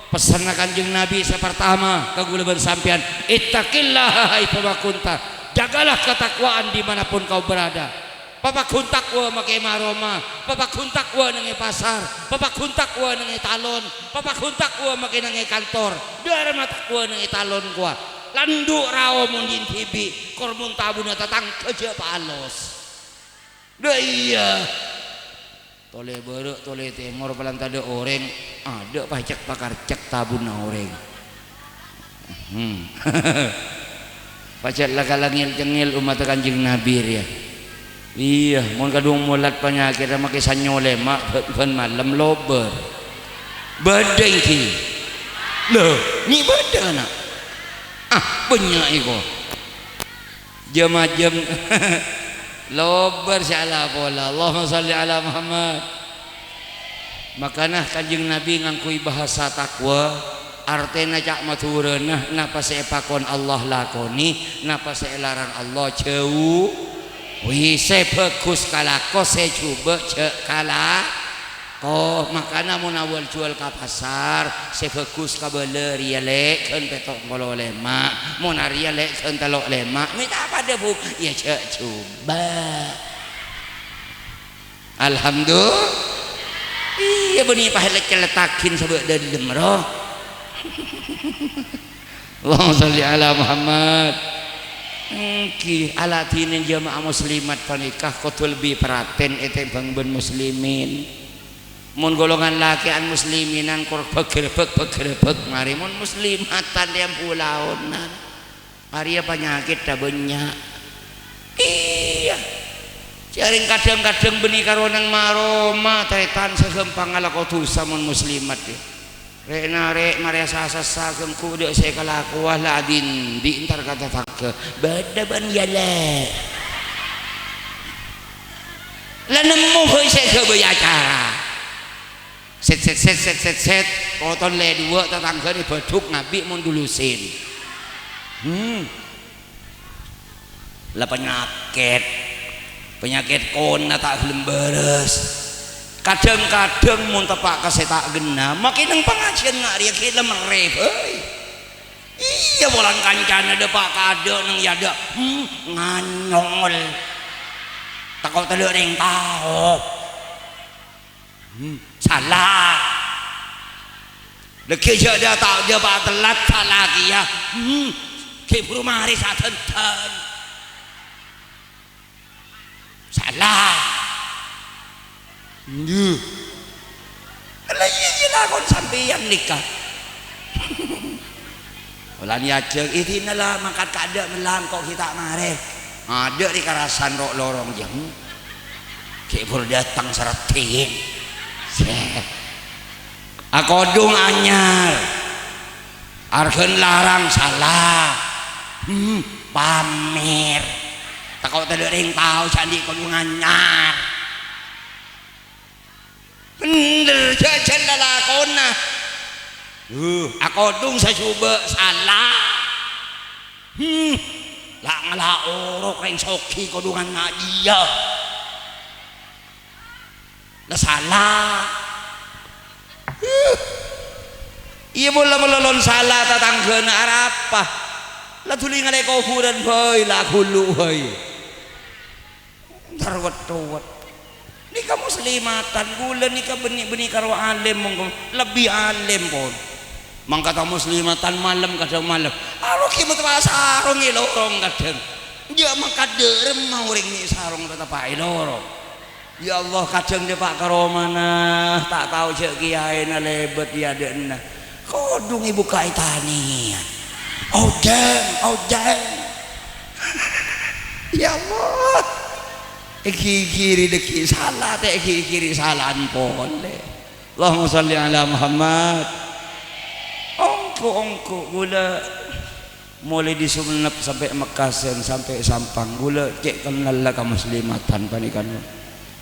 pessenna Kanjeng Nabi sè partama ka ghulâ bân sampèyan, "Ittaqillaha haitsu ma kunta." Jagalah ketakwaan di mana pun kau berada. Papaggun takwa makè ma-aroma, papaggun takwa neng è pasar, papaggun takwa neng è talon, papaggun takwa makè neng è kantor, dâ'ramma takwa neng è talon kowa. Landhu' rao mon dhin dhibi', kor mon tabuna tatangghâ jhâ' palos. Dâ' iyâ. Tolè bârâ', tolè tèmor, palèng tadâ' orèng, adâ' pacèk pakarcèk tabuna orèng. Hmm. Pajhât la kalangèl-cengngèl ommaddhâ Kanjeng Nabi rèya. Iyâ, mon kadhung molat panyakèdhâ makè sanyo lèma' bân, bân malem lobâr. Bâdâ èngghi. Lho, mè' bâdâ, na'? Ah, bânnya' èko. Jam-ajam lobâr sè ala pola. Allahumma shalli ala Muhammad. Makana Kanjeng Nabi ngangghuy bahasa takwa, artèna ca' Madhurâna, napa sè èpakon Allah lakonè, napa sè èlarang Allah jhâu-, wi, sè bhâghus kalako, sè jhubâ' jhâ' kala-, ko, makana mon awal-juwal ka pasar, sè bhâghus kabâlâ rèya lè', ghân pètto' polo lèma', mon arèya lè', ghân tello' lèma', mè' ta' padâ, Bu? Iyâ, jhâ' jhubâ'. Alhamdulillah. Iyâ, bânnè pahellet-cellettaghin sabâ' dâlem, ro. Allahumma shalli ala Muhammad. Èngghi, aladhinè jamaah muslimat panèka kodhu lebbi paratèn ètèmbhâng bân muslimin. Mon golongan lakè'an musliminan kor bhâghârbhâk-bhâghârbhâk marè, mon muslimatan rèya bulaonan. Arèya panyakèdhâ bânnya'. Iyâ. Jhârèng kadhâng-kadhâng bânnè karo neng ma-aroma, tarètan sè ghâmpang alako dhusa mon muslimat, yâ. Rè'-narè' marè sa-sassa ghânggu dâ' sè kalakowa la adinḍi' entar ka tatangghâ. Bâdâ bân yâ, lè'. La nemmo bhâi sè ghâbây acara. Sèt, sèt, sèt, sèt, sèt, sèt. Koton lè' duwâ' tatangghâna bâdhuk ngabi' mon dulusin. Hmm. La panyakèt. Panyakèt kona ta' ghellem bârâs. Kadhâng-kadhâng mon teppa' ka sè ta' ghenna, makè neng pangajiyân nga' rèya ghi' la merrè bhâi. Iyâ, polana kancana dâpa' ka adâ' neng è adâ', hmm, nganyol. Tako' tadâ' rèng tao. Hmm, sala. Laghi jhâ' dâ-, ta-, dâpa' tellat, sala kèya. Hmm, ghi' buru marè sadhândhân. Sala. Ngghi. La iyâ, iyâ, lakon sampèyan nèka. Polana ajhâk, idina la mangkat ka adâ' mella' engko' ghi' ta' marè. Adâ' rè karasan ro'-lorong, jâng. Ghi' buru dâteng sareddhin. Akodhung anyar. Arghâna larang, sala. Hmm, pamèr. Tako' tadâ' rèng tao jhâ' anḍi' kodhung anyar. Bhender, jhâjhân lalakonna. Uh, akodhung sajhubâ', sala. Hmm, la ngala' orok rèng soghi kodhungan ma' iyâ. La sala. Uh. Iyâ, mola malolo sala tatangghâna arapa? La dhuli ngalè kobhurân bhâi, la ghulu bhâi. Entar wetto-wetto. Nèka muslimatan, ghulâ nèka bânnè-, bânnè karo alim mongko, lebbi alim pon. Mangkata muslimatan malem kadhâng malem. Aro ghi' mateppa' sarong è lorong kadhâng. Jhâ' mangkat dâremma orèng mè' sarong tateppa' è lorong. Ya Allah, kadhâng dâpa' ka romana, ta' tao jhâ' kèyaèna lèbât è adâ'na. Kodhung èbuka'è tanèyan. Ojhân, ojhân. Ya Allah. Èghighiri dhâggi' sala, ta' èghighiri salaan polè. Allahumma shalli ala Muhammad. Ongghu-ongghu ghulâ. Molaè dâri Sumenep sampè' Mekkasân, sampè' Sampang, ghulâ cè' kennalla ka muslimatan panèka, no.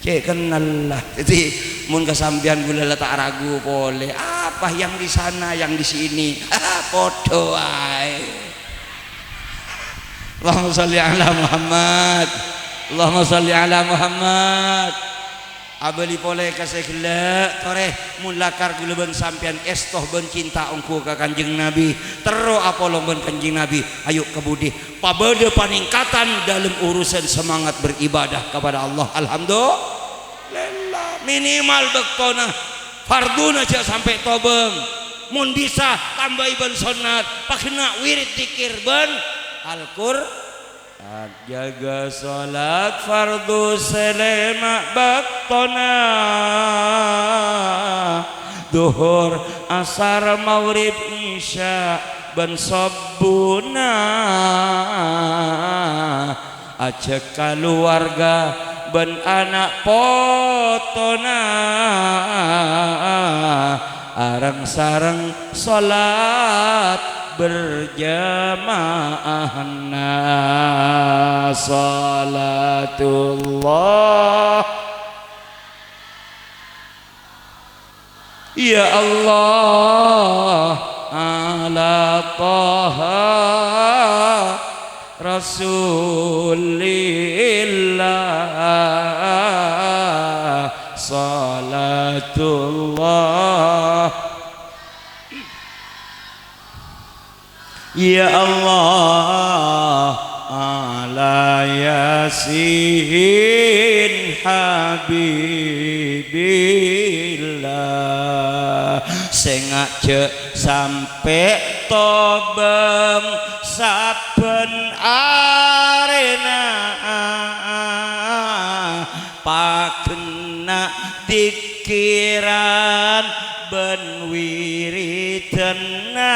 Cè' kennalla. Dhâddhi, mon ka sampèyan ghulâ la ta' ragu polè. Apa yang di sana, yang di sini? Padâ waè. Allahumma shalli ala Muhammad. Allahumma shalli ala Muhammad. Abâli polè ka sè ghellâ', torè, mon lakar kaulâ bân sampèyan èsto bân cinta ongghu ka Kanjeng Nabi, terro apolong bân Kanjeng Nabi, ayo ka budi, pabâdâ panèngkatan dâlem urusan semangat beribadah kepada Allah. Alhamdulillah, minimal bâktona fardhuna jhâ' sampè' tobâng. Mon bisa, tambâi bân sonnat, paghâna wirid, dzikir, bân Al-Qur-, Jâgâ solat fardhu sè lèma' bâktona, Dhuhur, Asar, Maghrib, Isya, bân Sobbhuna. Ajhâk kaluwarga bân ana' potona, areng-sareng solat berjamaahna. Salatullah. Ya Allah, ala Taha Rasulillah, salatullah. Ya Allah, ala Yasin Habibillah, sènga' jhâ' sampè' tobâng sabbhân arèna. Paghâna dzikkiran bân wiridanna,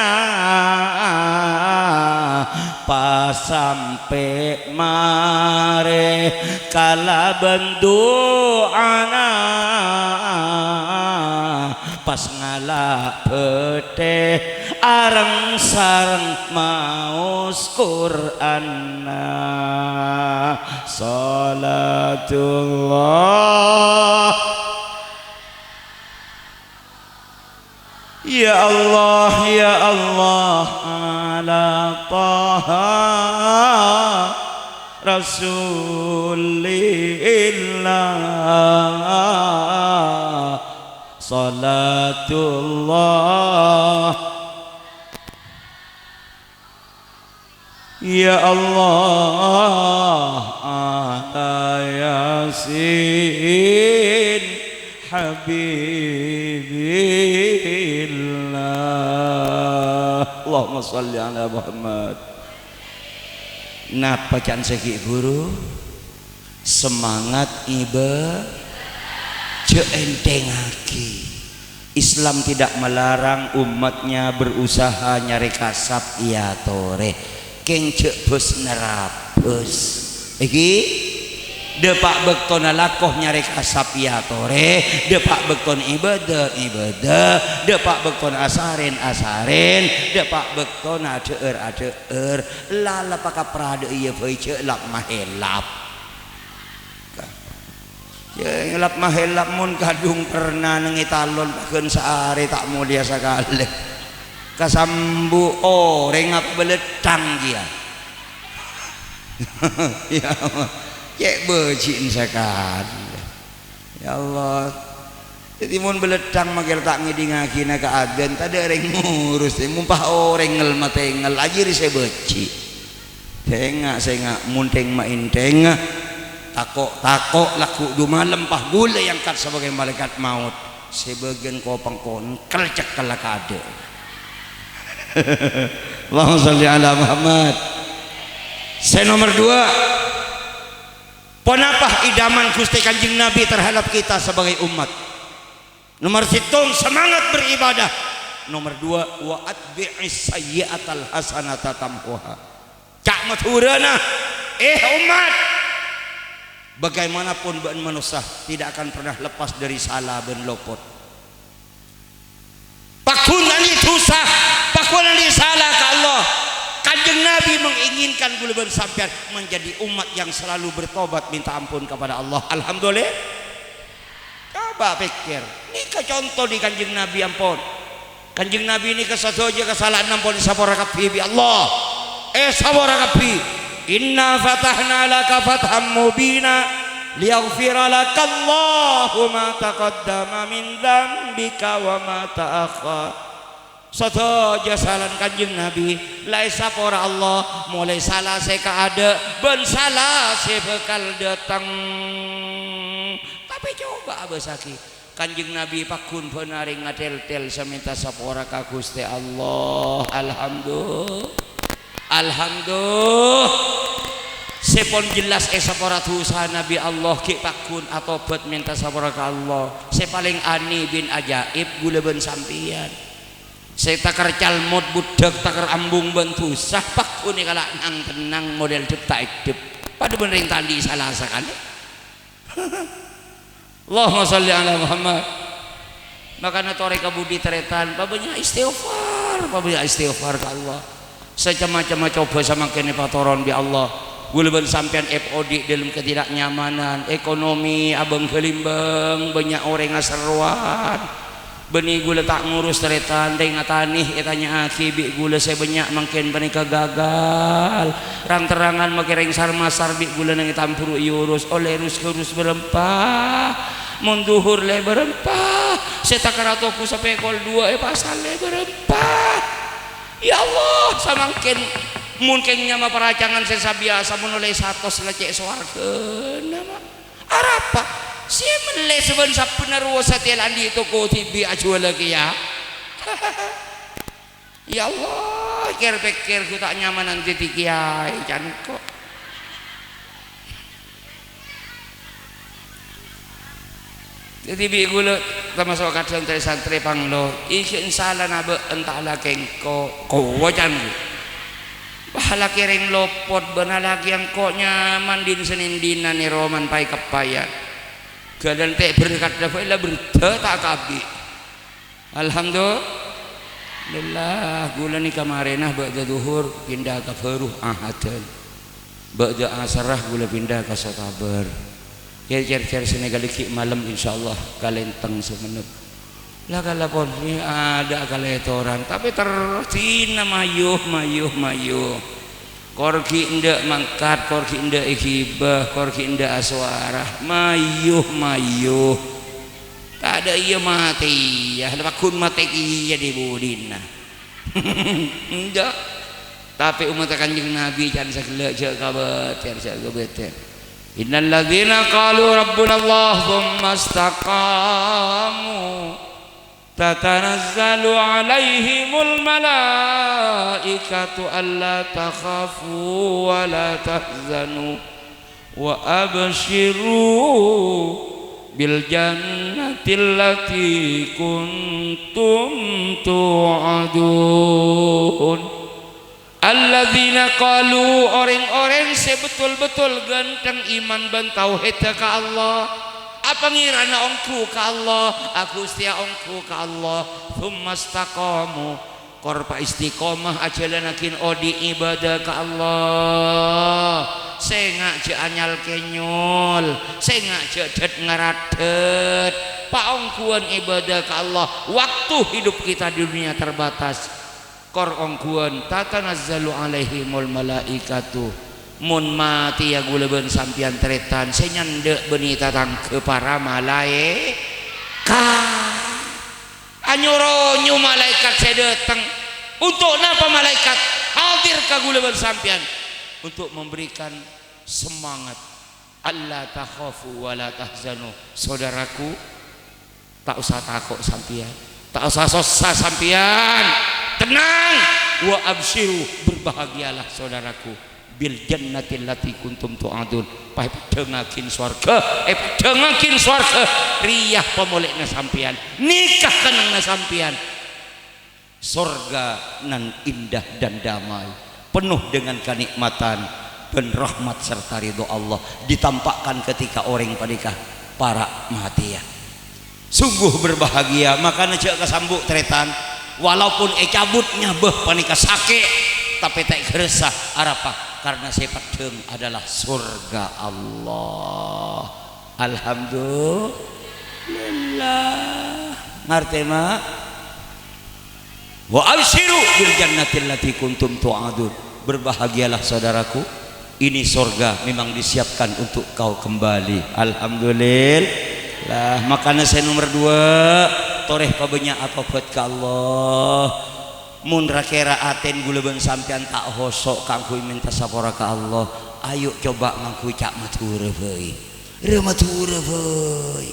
pas sampè' marè kalabân du'ana, pas ngala' bâtè areng-sareng maos Qur'anna. Salatullah. Ya Allah, ya Allah, ala Taha Rasulillah, salatullah. Ya Allah, ala Yasin Habibillah. Allahumma shalli ala Muhammad. Napa can sè ghi' buru? Semangat iba-, jhâ' ènthèngngaghi. Islam tidak melarang umatnya berusaha nyarè kasap èyatorè. Kèng jhâ' bâs nerabâs. Èngghi? Dâpa' bâktona lako nyarè kasap èyatorè, dâpa' bâktona ibadah, ibadah, dâpa' bâktona asarèn, asarèn, dâpa' bâktona adhâ'âr, adhâ'âr. Lalappa ka pradâ iyâ bhâi jhâ' lap-mahèlap. Ka-, jhâ' lap-mahèlap mon kadhung perna neng è talon paghân saarè ta' molèya sakalè. Kasambu orèng apa bâlâtthang kèya. Ya Allah. Cè' bâji'na sakalè. Ya Allah. Dhâddhi mon bâlâtthang makè ta' ngèdingngaghi na ka adzan, tadâ' orèng ngurus, mon pas orèng ngel-matèngel, ajiyâ rè sè bâji'. Sènga', sènga', mon thèng-maènthèngnga, tako'-tako' lagghu' du malem pas ghulâ èangkat sabâgâi malaèkat maot. Sè bâgiyân kopang kongkel cèkkella kadâ'. Allahumma shalli ala Muhammad. Sè nomer dua, ponapa idaman Ghustè Kanjeng Nabi terhadap kita sebagai umat? Nomer sèttong, semangat beribadah. Nomer dua, wa atbi'is sayyi'atal hasanata tamhuha. Ca' Madhurâna, eh, ommat! Bagaimanapun bâ'na manossa tidak akan pernah lepas dari sala bân lopot. Pagghun andi' dhusa, pagghun andi' sala ka Allah. Kanjeng Nabi menginginkan kaulâ bân sampèyan menjadi umat yang selalu bertobat minta ampun kepada Allah. Alhamdulillah. Coba pèkkèr, nèka conto dhi Kanjeng Nabi ampon. Kanjeng Nabi nèka sadhâjâ kasala'anna ampon èsapora kabbhi bi' Allah. Èsapora kabbhi. Inna fatahna laka fatham mubina. Liyaghfira lakallahu ma taqaddama min dzanbika wa ma ta'akhkhar. Sadhâjâ salana Kanjeng Nabi la èsapora Allah, molaè sala sè kaadâ' bân sala sè bhâkal dâteng. Tapè coba abâsaghi, Kanjeng Nabi pagghun bân arè ngatèltèl sè mènta sapora ka Ghustè Allah. Alhamdu-, Alhamdu-, sè pon jelas èsapora dhusana bi' Allah, ghi' pagghun atobhât mènta sapora ka Allah. Sè palèng anè bân ajaib ghulâ bân sampèyan. Sè takèr calmot buddhâk, takèr ambung bân dhusa, pagghun èkala' nang-tennang model dhep ta' èdhep. Padâ bân rèng ta' andi' sala sakalè. Allahumma shalli ala Muhammad. Makana torè ka budi tarètan, pabânnya' istighfar, pabânnya' istighfar ka Allah. Sacem-macemma coba samangkèn èpatoron bi' Allah. Ghulâ bân sampèyan èpaodi' dâlem ketidaknyamanan, ekonomi abâng-ghalimbâng, bânnya' orèng aserrowan. Bânnè ghulâ ta' ngoros tarètan, rèng atanè ètanya'aghi bi' ghulâ sè bânnya' mangkèn panèka gagal. Rang-terrangan makè rèng sar-masar bi' ghulâ neng ètambhuru èoros, ollè rus-ghurus bârâmpa. Mon dhuhur lè bârâmpa, sè takèr atobu sapè kol duwâ' è pasar lè bârâmpa. Ya Allah, samangkèn mon kèng nyama paracangan sè sabiyasa, mon ollè satos la cè' sowarghâna, ma'. Arapa? Sè mellè sabân-sabbhânna rowa satèya la andi' toko dhibi' ajhuwâlâ kèya. Ya Allah, kèr-pèkkèr ghu ta' nyamanan dhâddhi kèyaè, can engko'. Dhâddhi bi' ghulâ tamaso' kadhâng tarè-santrè panglo, "Ih, ghi' sala nabâ' enta' lakè engko', kowa can ghu. Wah, lakè rèng lopot bân lakè engko' nyaman din-sanèn dinanè roman paè-kapaèyan. Ghâlân tè' berkat dâpa' la berdhâ ta' kabbhi." Alhamdulillah, ghulâ nèka marèna ba'da dhuhur pinda ka Baruh Ahadan. Ba'da asarra ghulâ pinda ka Sotabâr. Kèr-kèr-kèr sanèka ghi' malem, insyaallah kalèntèng samenet. La kala pon, adâ' kalètoran, tapè terros dinna mayu, mayu, mayu. Kor ghi' endâ' mangkat, kor ghi' endâ' èghibâ, kor ghi' endâ' asowara, mayu, mayu. Tadâ' iyâ matè iyâ, la pagghun matè kèya dhi-budhina. Enjâ'. Tapè ommatta Kanjeng Nabi can saghellâ' jhâ' kabâtèr, jhâ' kabâtèr. "Innal ladzina qalu rabbunallah tsumma istaqamu tatanazzalu 'alaihimul malaikatu alla takhafu wa la tahzanu." "Wa absyiru bil jannati allati kuntum tu'adun." Alladzina qalu, orèng-orèng sè betul-betul ghântheng iman bân tauhidda ka Allah. Apangèranna ongghu ka Allah, aghustèya ongghu ka Allah. Tsumma istaqamu, Kor paistiqomah ajhâlânnaghin odi' ibâdâ ka Allah. Sènga' jhâ' anyal-kènyol, sènga' jhâ' dhât-ngaradhât. Paongghuwân ibâdâ ka Allah. Waktu hidup kita di dunia terbatas. Kor ongghuwân, tatanazzalu 'alaihimul malaikatu. Mon matèya ghulâ bân sampèyan tarètan, sè nyandhâ' bânnè tatangghâ para malaèkat. Anyoro-nyo malaèkat sè dâteng. Untuk napa malaèkat hadir ka ghulâ bân sampèyan? Untuk memberikan semangat. "Alla takhafu wa la tahzanu." Saudaraku, ta' osa tako' sampèyan. Ta' osa sossa sampèyan. Tenang. "Wa absyiru," berbahagialah saudaraku. "Bil jannati allati kuntum tu'adun." Paèpaddhângaghin sowarghâ, èpaddhângaghin sowarghâ. Rèya pamolè'na sampèyan, nèka kennengnganna sampèyan. Sorga nan indah dan damai, penuh dengan kenikmatan dan rahmat serta ridho Allah, ditampakkan ketika orèng panèka para' matèya. Sungguh berbahagia, makana jhâ' kasambu' tarètan. Walaupun ècabut nyabâ panèka sakè', tapè ta' èghârassa. Arapa? Karena sè èpaddhâng adalah sorga Allah. Alhamdulillah. Ngartè, Ma'? "Wa absyiru bil jannati allati kuntum tu'adun." Berbahagialah, saudaraku. Ini sorga memang disiapkan untuk kau kembali. Alhamdulillah. Makana sè nomer dua, torè pabânnya' atobhât ka Allah. Mon ra-kèra atèn ghulâ bân sampèyan ta' hoso' kaangghuy mènta sapora ka Allah, ayo coba ngangghuy ca' Madhurâ bhâi. Ra Madhurâ bhâi.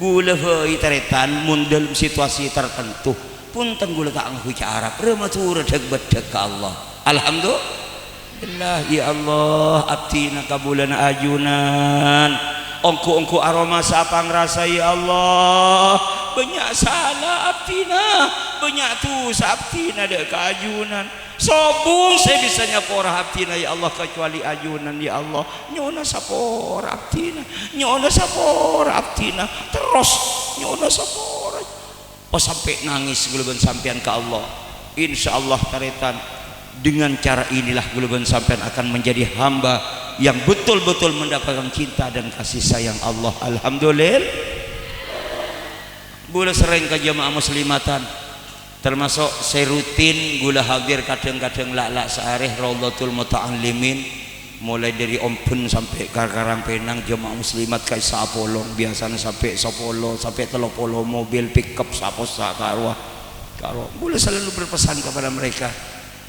Ghulâ bhâi tarètan, mon dâlem situasi tartentu, ponten ghulâ ta' angghuy ca' Arab, ra Madhurâ dhâk-beddhâk ka Allah. Alhamdulillah, ya Allah, abdhina kabulâna ajunan. Ongghu-ongghu aromasa apangrasa, ya Allah. Bânnya' sala abdhina, bânnya' dhusa abdhina dhâ' ka ajunan. Sobung sè bisa nyapora abdhina, ya Allah, kacuali ajunan, ya Allah. Nyo'ona sapora abdhina, nyo'ona sapora abdhina, terros nyo'ona sapora. Oh, sampè' nangès ghulâ bân sampèyan ka Allah. Insyaallah, tarètan, dengan cara inilah ghulâ bân sampèyan akan menjadi hamba yang betul-betul mendapatkan cinta dan kasih sayang Allah. Alhamdulillah. Ghulâ serrèng ka jamaah muslimatan. Termasuk sè rutin ghulâ hadir kadhâng-kadhâng la'-la' saarè Raudhatul Muta'allimin, molaè dhâri Omben sampè' ka Karangpènang, jemaah muslimat ka'issa' apolong, biasana sampè' sapolo, sampè' tello polo mobil pickup sapossa ka rowa, ka rowa. Ghulâ selalu berpesan kepada mereka,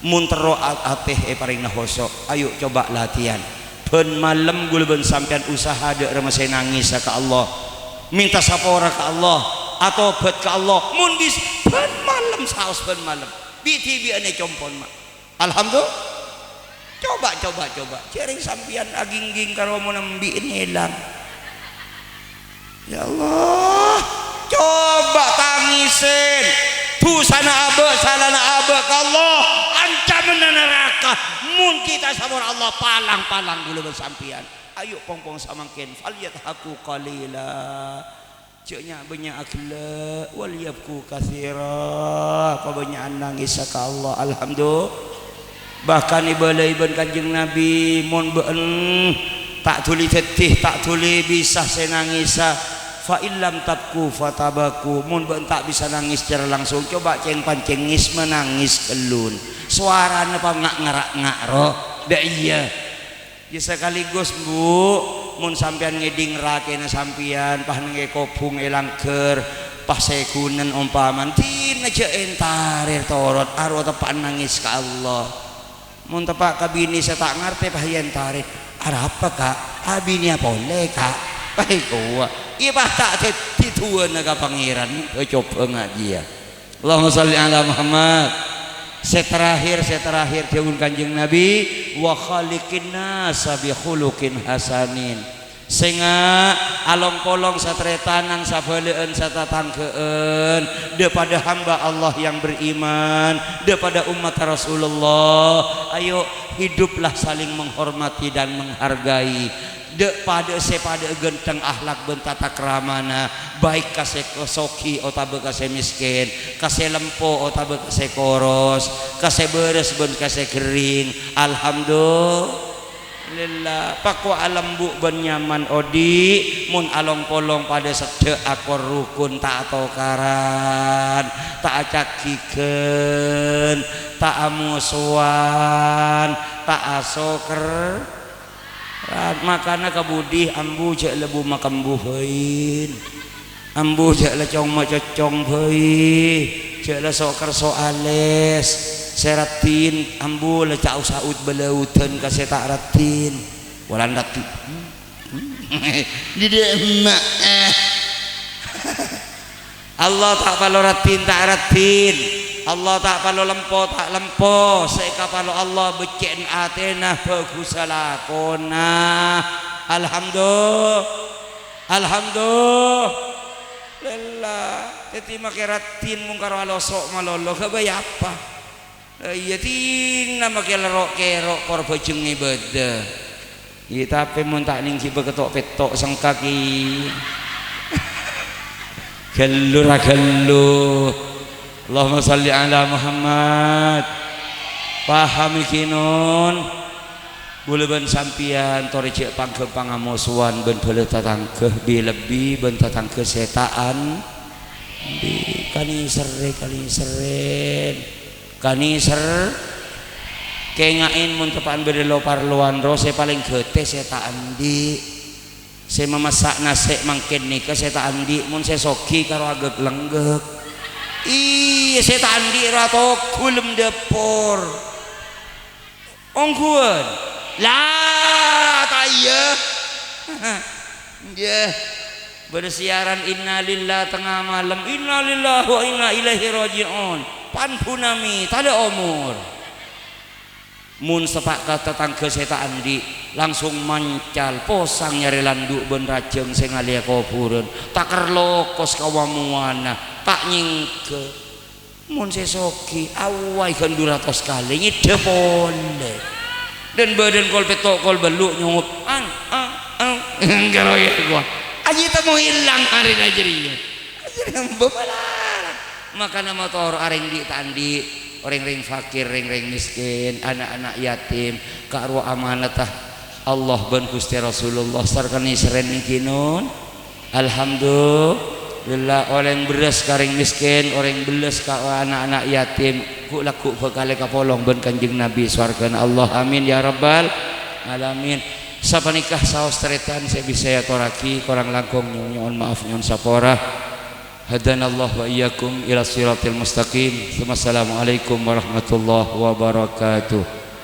mon terro a-, atè èparèngana hoso', ayo coba latihan. Bân malem ghulâ bân sampèyan usaha dhâ' remma sè nangèssa ka Allah. Mènta sapora ka Allah, atobhât ka Allah. Mon bis-, bân malem, saos bân malem. Bi'-dhibi'ân ècompon, ma'. Alhamdulillah. Coba, coba, coba. Jhârèng sampèyan agingging karo mon embi'en èlang. Ya Allah, coba tangèsèn. Dhusana abâ', salana abâ' ka Allah, ancamanna naraka. Mon kita sapora Allah, palang-palang ghulâ bân sampèyan. Ayo pong-pong samangkèn, "Falyadhaku qalila." Jhâ' nya'-bânnya'na ghellâ', "Walyabku katsira." Pabânnya'an nangèssa ka Allah. Alhamdulillah. Bahkan èbâlâi bân Kanjeng Nabi, "Mon bâ'en ta' dhuli dhâddhi, ta' dhuli bisa sè nangèssa, fa in lam tabku fatabaku." Mon bâ'en ta' bisa nangès secara langsung, coba cèng-pancèng ngèsma nangès ghâllun. Sowarana pa nga'-ngara' nga' ro. Dâ' iyâ. Iyâ, sakaligus, Bu, mon sampèyan ngèdhing rakèna sampèyan, pas neng è kobhung, è langghâr, pas sè ghunèn ompamana, dinah jhâ' èntarè torot, arowa teppa'na nangès ka Allah. Mon teppa' ka binè sè ta' ngartè, pas èntarè, "Arapa, Ka'? Abinèya polè, Ka'?" Pas èkowa. Iyâ, pas ta' dhâddhi du'âna ka Pangèran, coba ngajiyâ. Allahumma shalli ala Muhammad. Sè terakhir, sè terakhir, dhâbuna Kanjeng Nabi, "Wa khaliqin nasa bi khuluqin hasanin." Sènga' along-polong sataretanan, sabhâlâ'ân, satatangghâ'ân, dâ' padâ hamba Allah yang beriman, dâ' padâ ommatta Rasulullah. Ayo, hiduplah saling menghormati dan menghargai. Dâ' padâ sè padâ ghântheng akhlak bân tatakramana, baik ka sè soghi otabâ ka sè mèskèn, ka sè lempo otabâ ka sè koros, ka sè bârâs bân ka sè ghering. Alhamdulillah, pakwa alembu' bân nyaman odi', mon along-polong padâ seddhâ' akor rukun ta' atokaran, ta' acagghigân, ta' amosowan, ta' asoker. Ra-, makana ka budi ambu jhâ' la bu-makembu bhâi. Ambu jhâ' la cong-macoccong bhâi. Jhâ' la so'-kerso' alès. Sè raddhin ambu la ca'u-sa'ut bâlâudhân ka sè ta' raddhin. Polana raddhin. Didhi' emma', eh. Allah ta' palo raddhin, ta' raddhin. Allah ta' palo lempo, ta' lempo. Sè èkapalo Allah beccè'en atèna, bhâghussa lakona. Alhamdu-, alhamdulillah. Dhâddhi makè raddhin mon karo aloso' malolo, ghâbây apa? Eh, iyâ, dinah makè lèro'-kèro' kor bhâjheng ibâdâ. Iyâ, tapè mon ta' nèng jhibâ ketto'-petto' sengka kèya. Ghâllu ra ghâllu. Allahumma shalli ala Muhammad. Paham ghi, Non? Kaulâ bân sampèyan torè jhâ' pang-ghâmpang amosowan bân bhâlâ tatangghâ, bi-, lebbi bân tatangghâ sè ta' an-, bi-, kanèserrè, kanèserrèn. Kanèser-, Kènga'è mon teppa'an bâdâ lo-parlowan rowa sè palèng ghâtè sè ta' andi'. Sè mamassa' nasè' mangkèn nèka sè ta' andi', mon sè soghi karo agek-lenggek. Iyâ, sè ta' andi' rowa toghul è dâpor. Ongghuwân. La, ta' iyâ? Iyâ. Bâdâ siaran innalillah tengnga malem, innalillahi wa inna ilaihi raji'un. Pan bunami, tadâ' omor. Mon sepa'ka tatangghâ sè ta' andi', langsung mancal, posang nyarè landu' bân rajâng sè ngalèya kobhurân. Taker lokos ka wa-mowana, ta' nyèngghâ. Mon sè soghi, awai ghân du ratos kalè, ngèdhâ polè. Dân-bâdân kol pètto' kol bâllu' nyongot, "Ang, ang, ang." Karo ya gua. Aji temo ilang arèna jârèya. Ajârèya bâbâlâ. Makana mator arèng dhi' ta' andi', rèng-rèng fakir, rèng-rèng mèskèn, ana'-ana' yatim, ka' rowa amanata Allah bân Ghustè Rasulullah sareng nèserrèn ènggi non. Alhamdulillah, olèn bherrâs ka rèng mèskèn, orèng bellâs ka ana'-ana' yatim, ghu'-lagghu' bhâkal èkapolong bân Kanjeng Nabi sowarghâna Allah. Amin ya rabbal alamin. Sapanèka saos tarètan sè bisa èatorraghi, korang langkong nyo'on maaf, nyo'on sapora. Hadanallah wa iyyakum ila siratil mustaqim. Tsummassalamualaikum warahmatullahi wabarakatuh.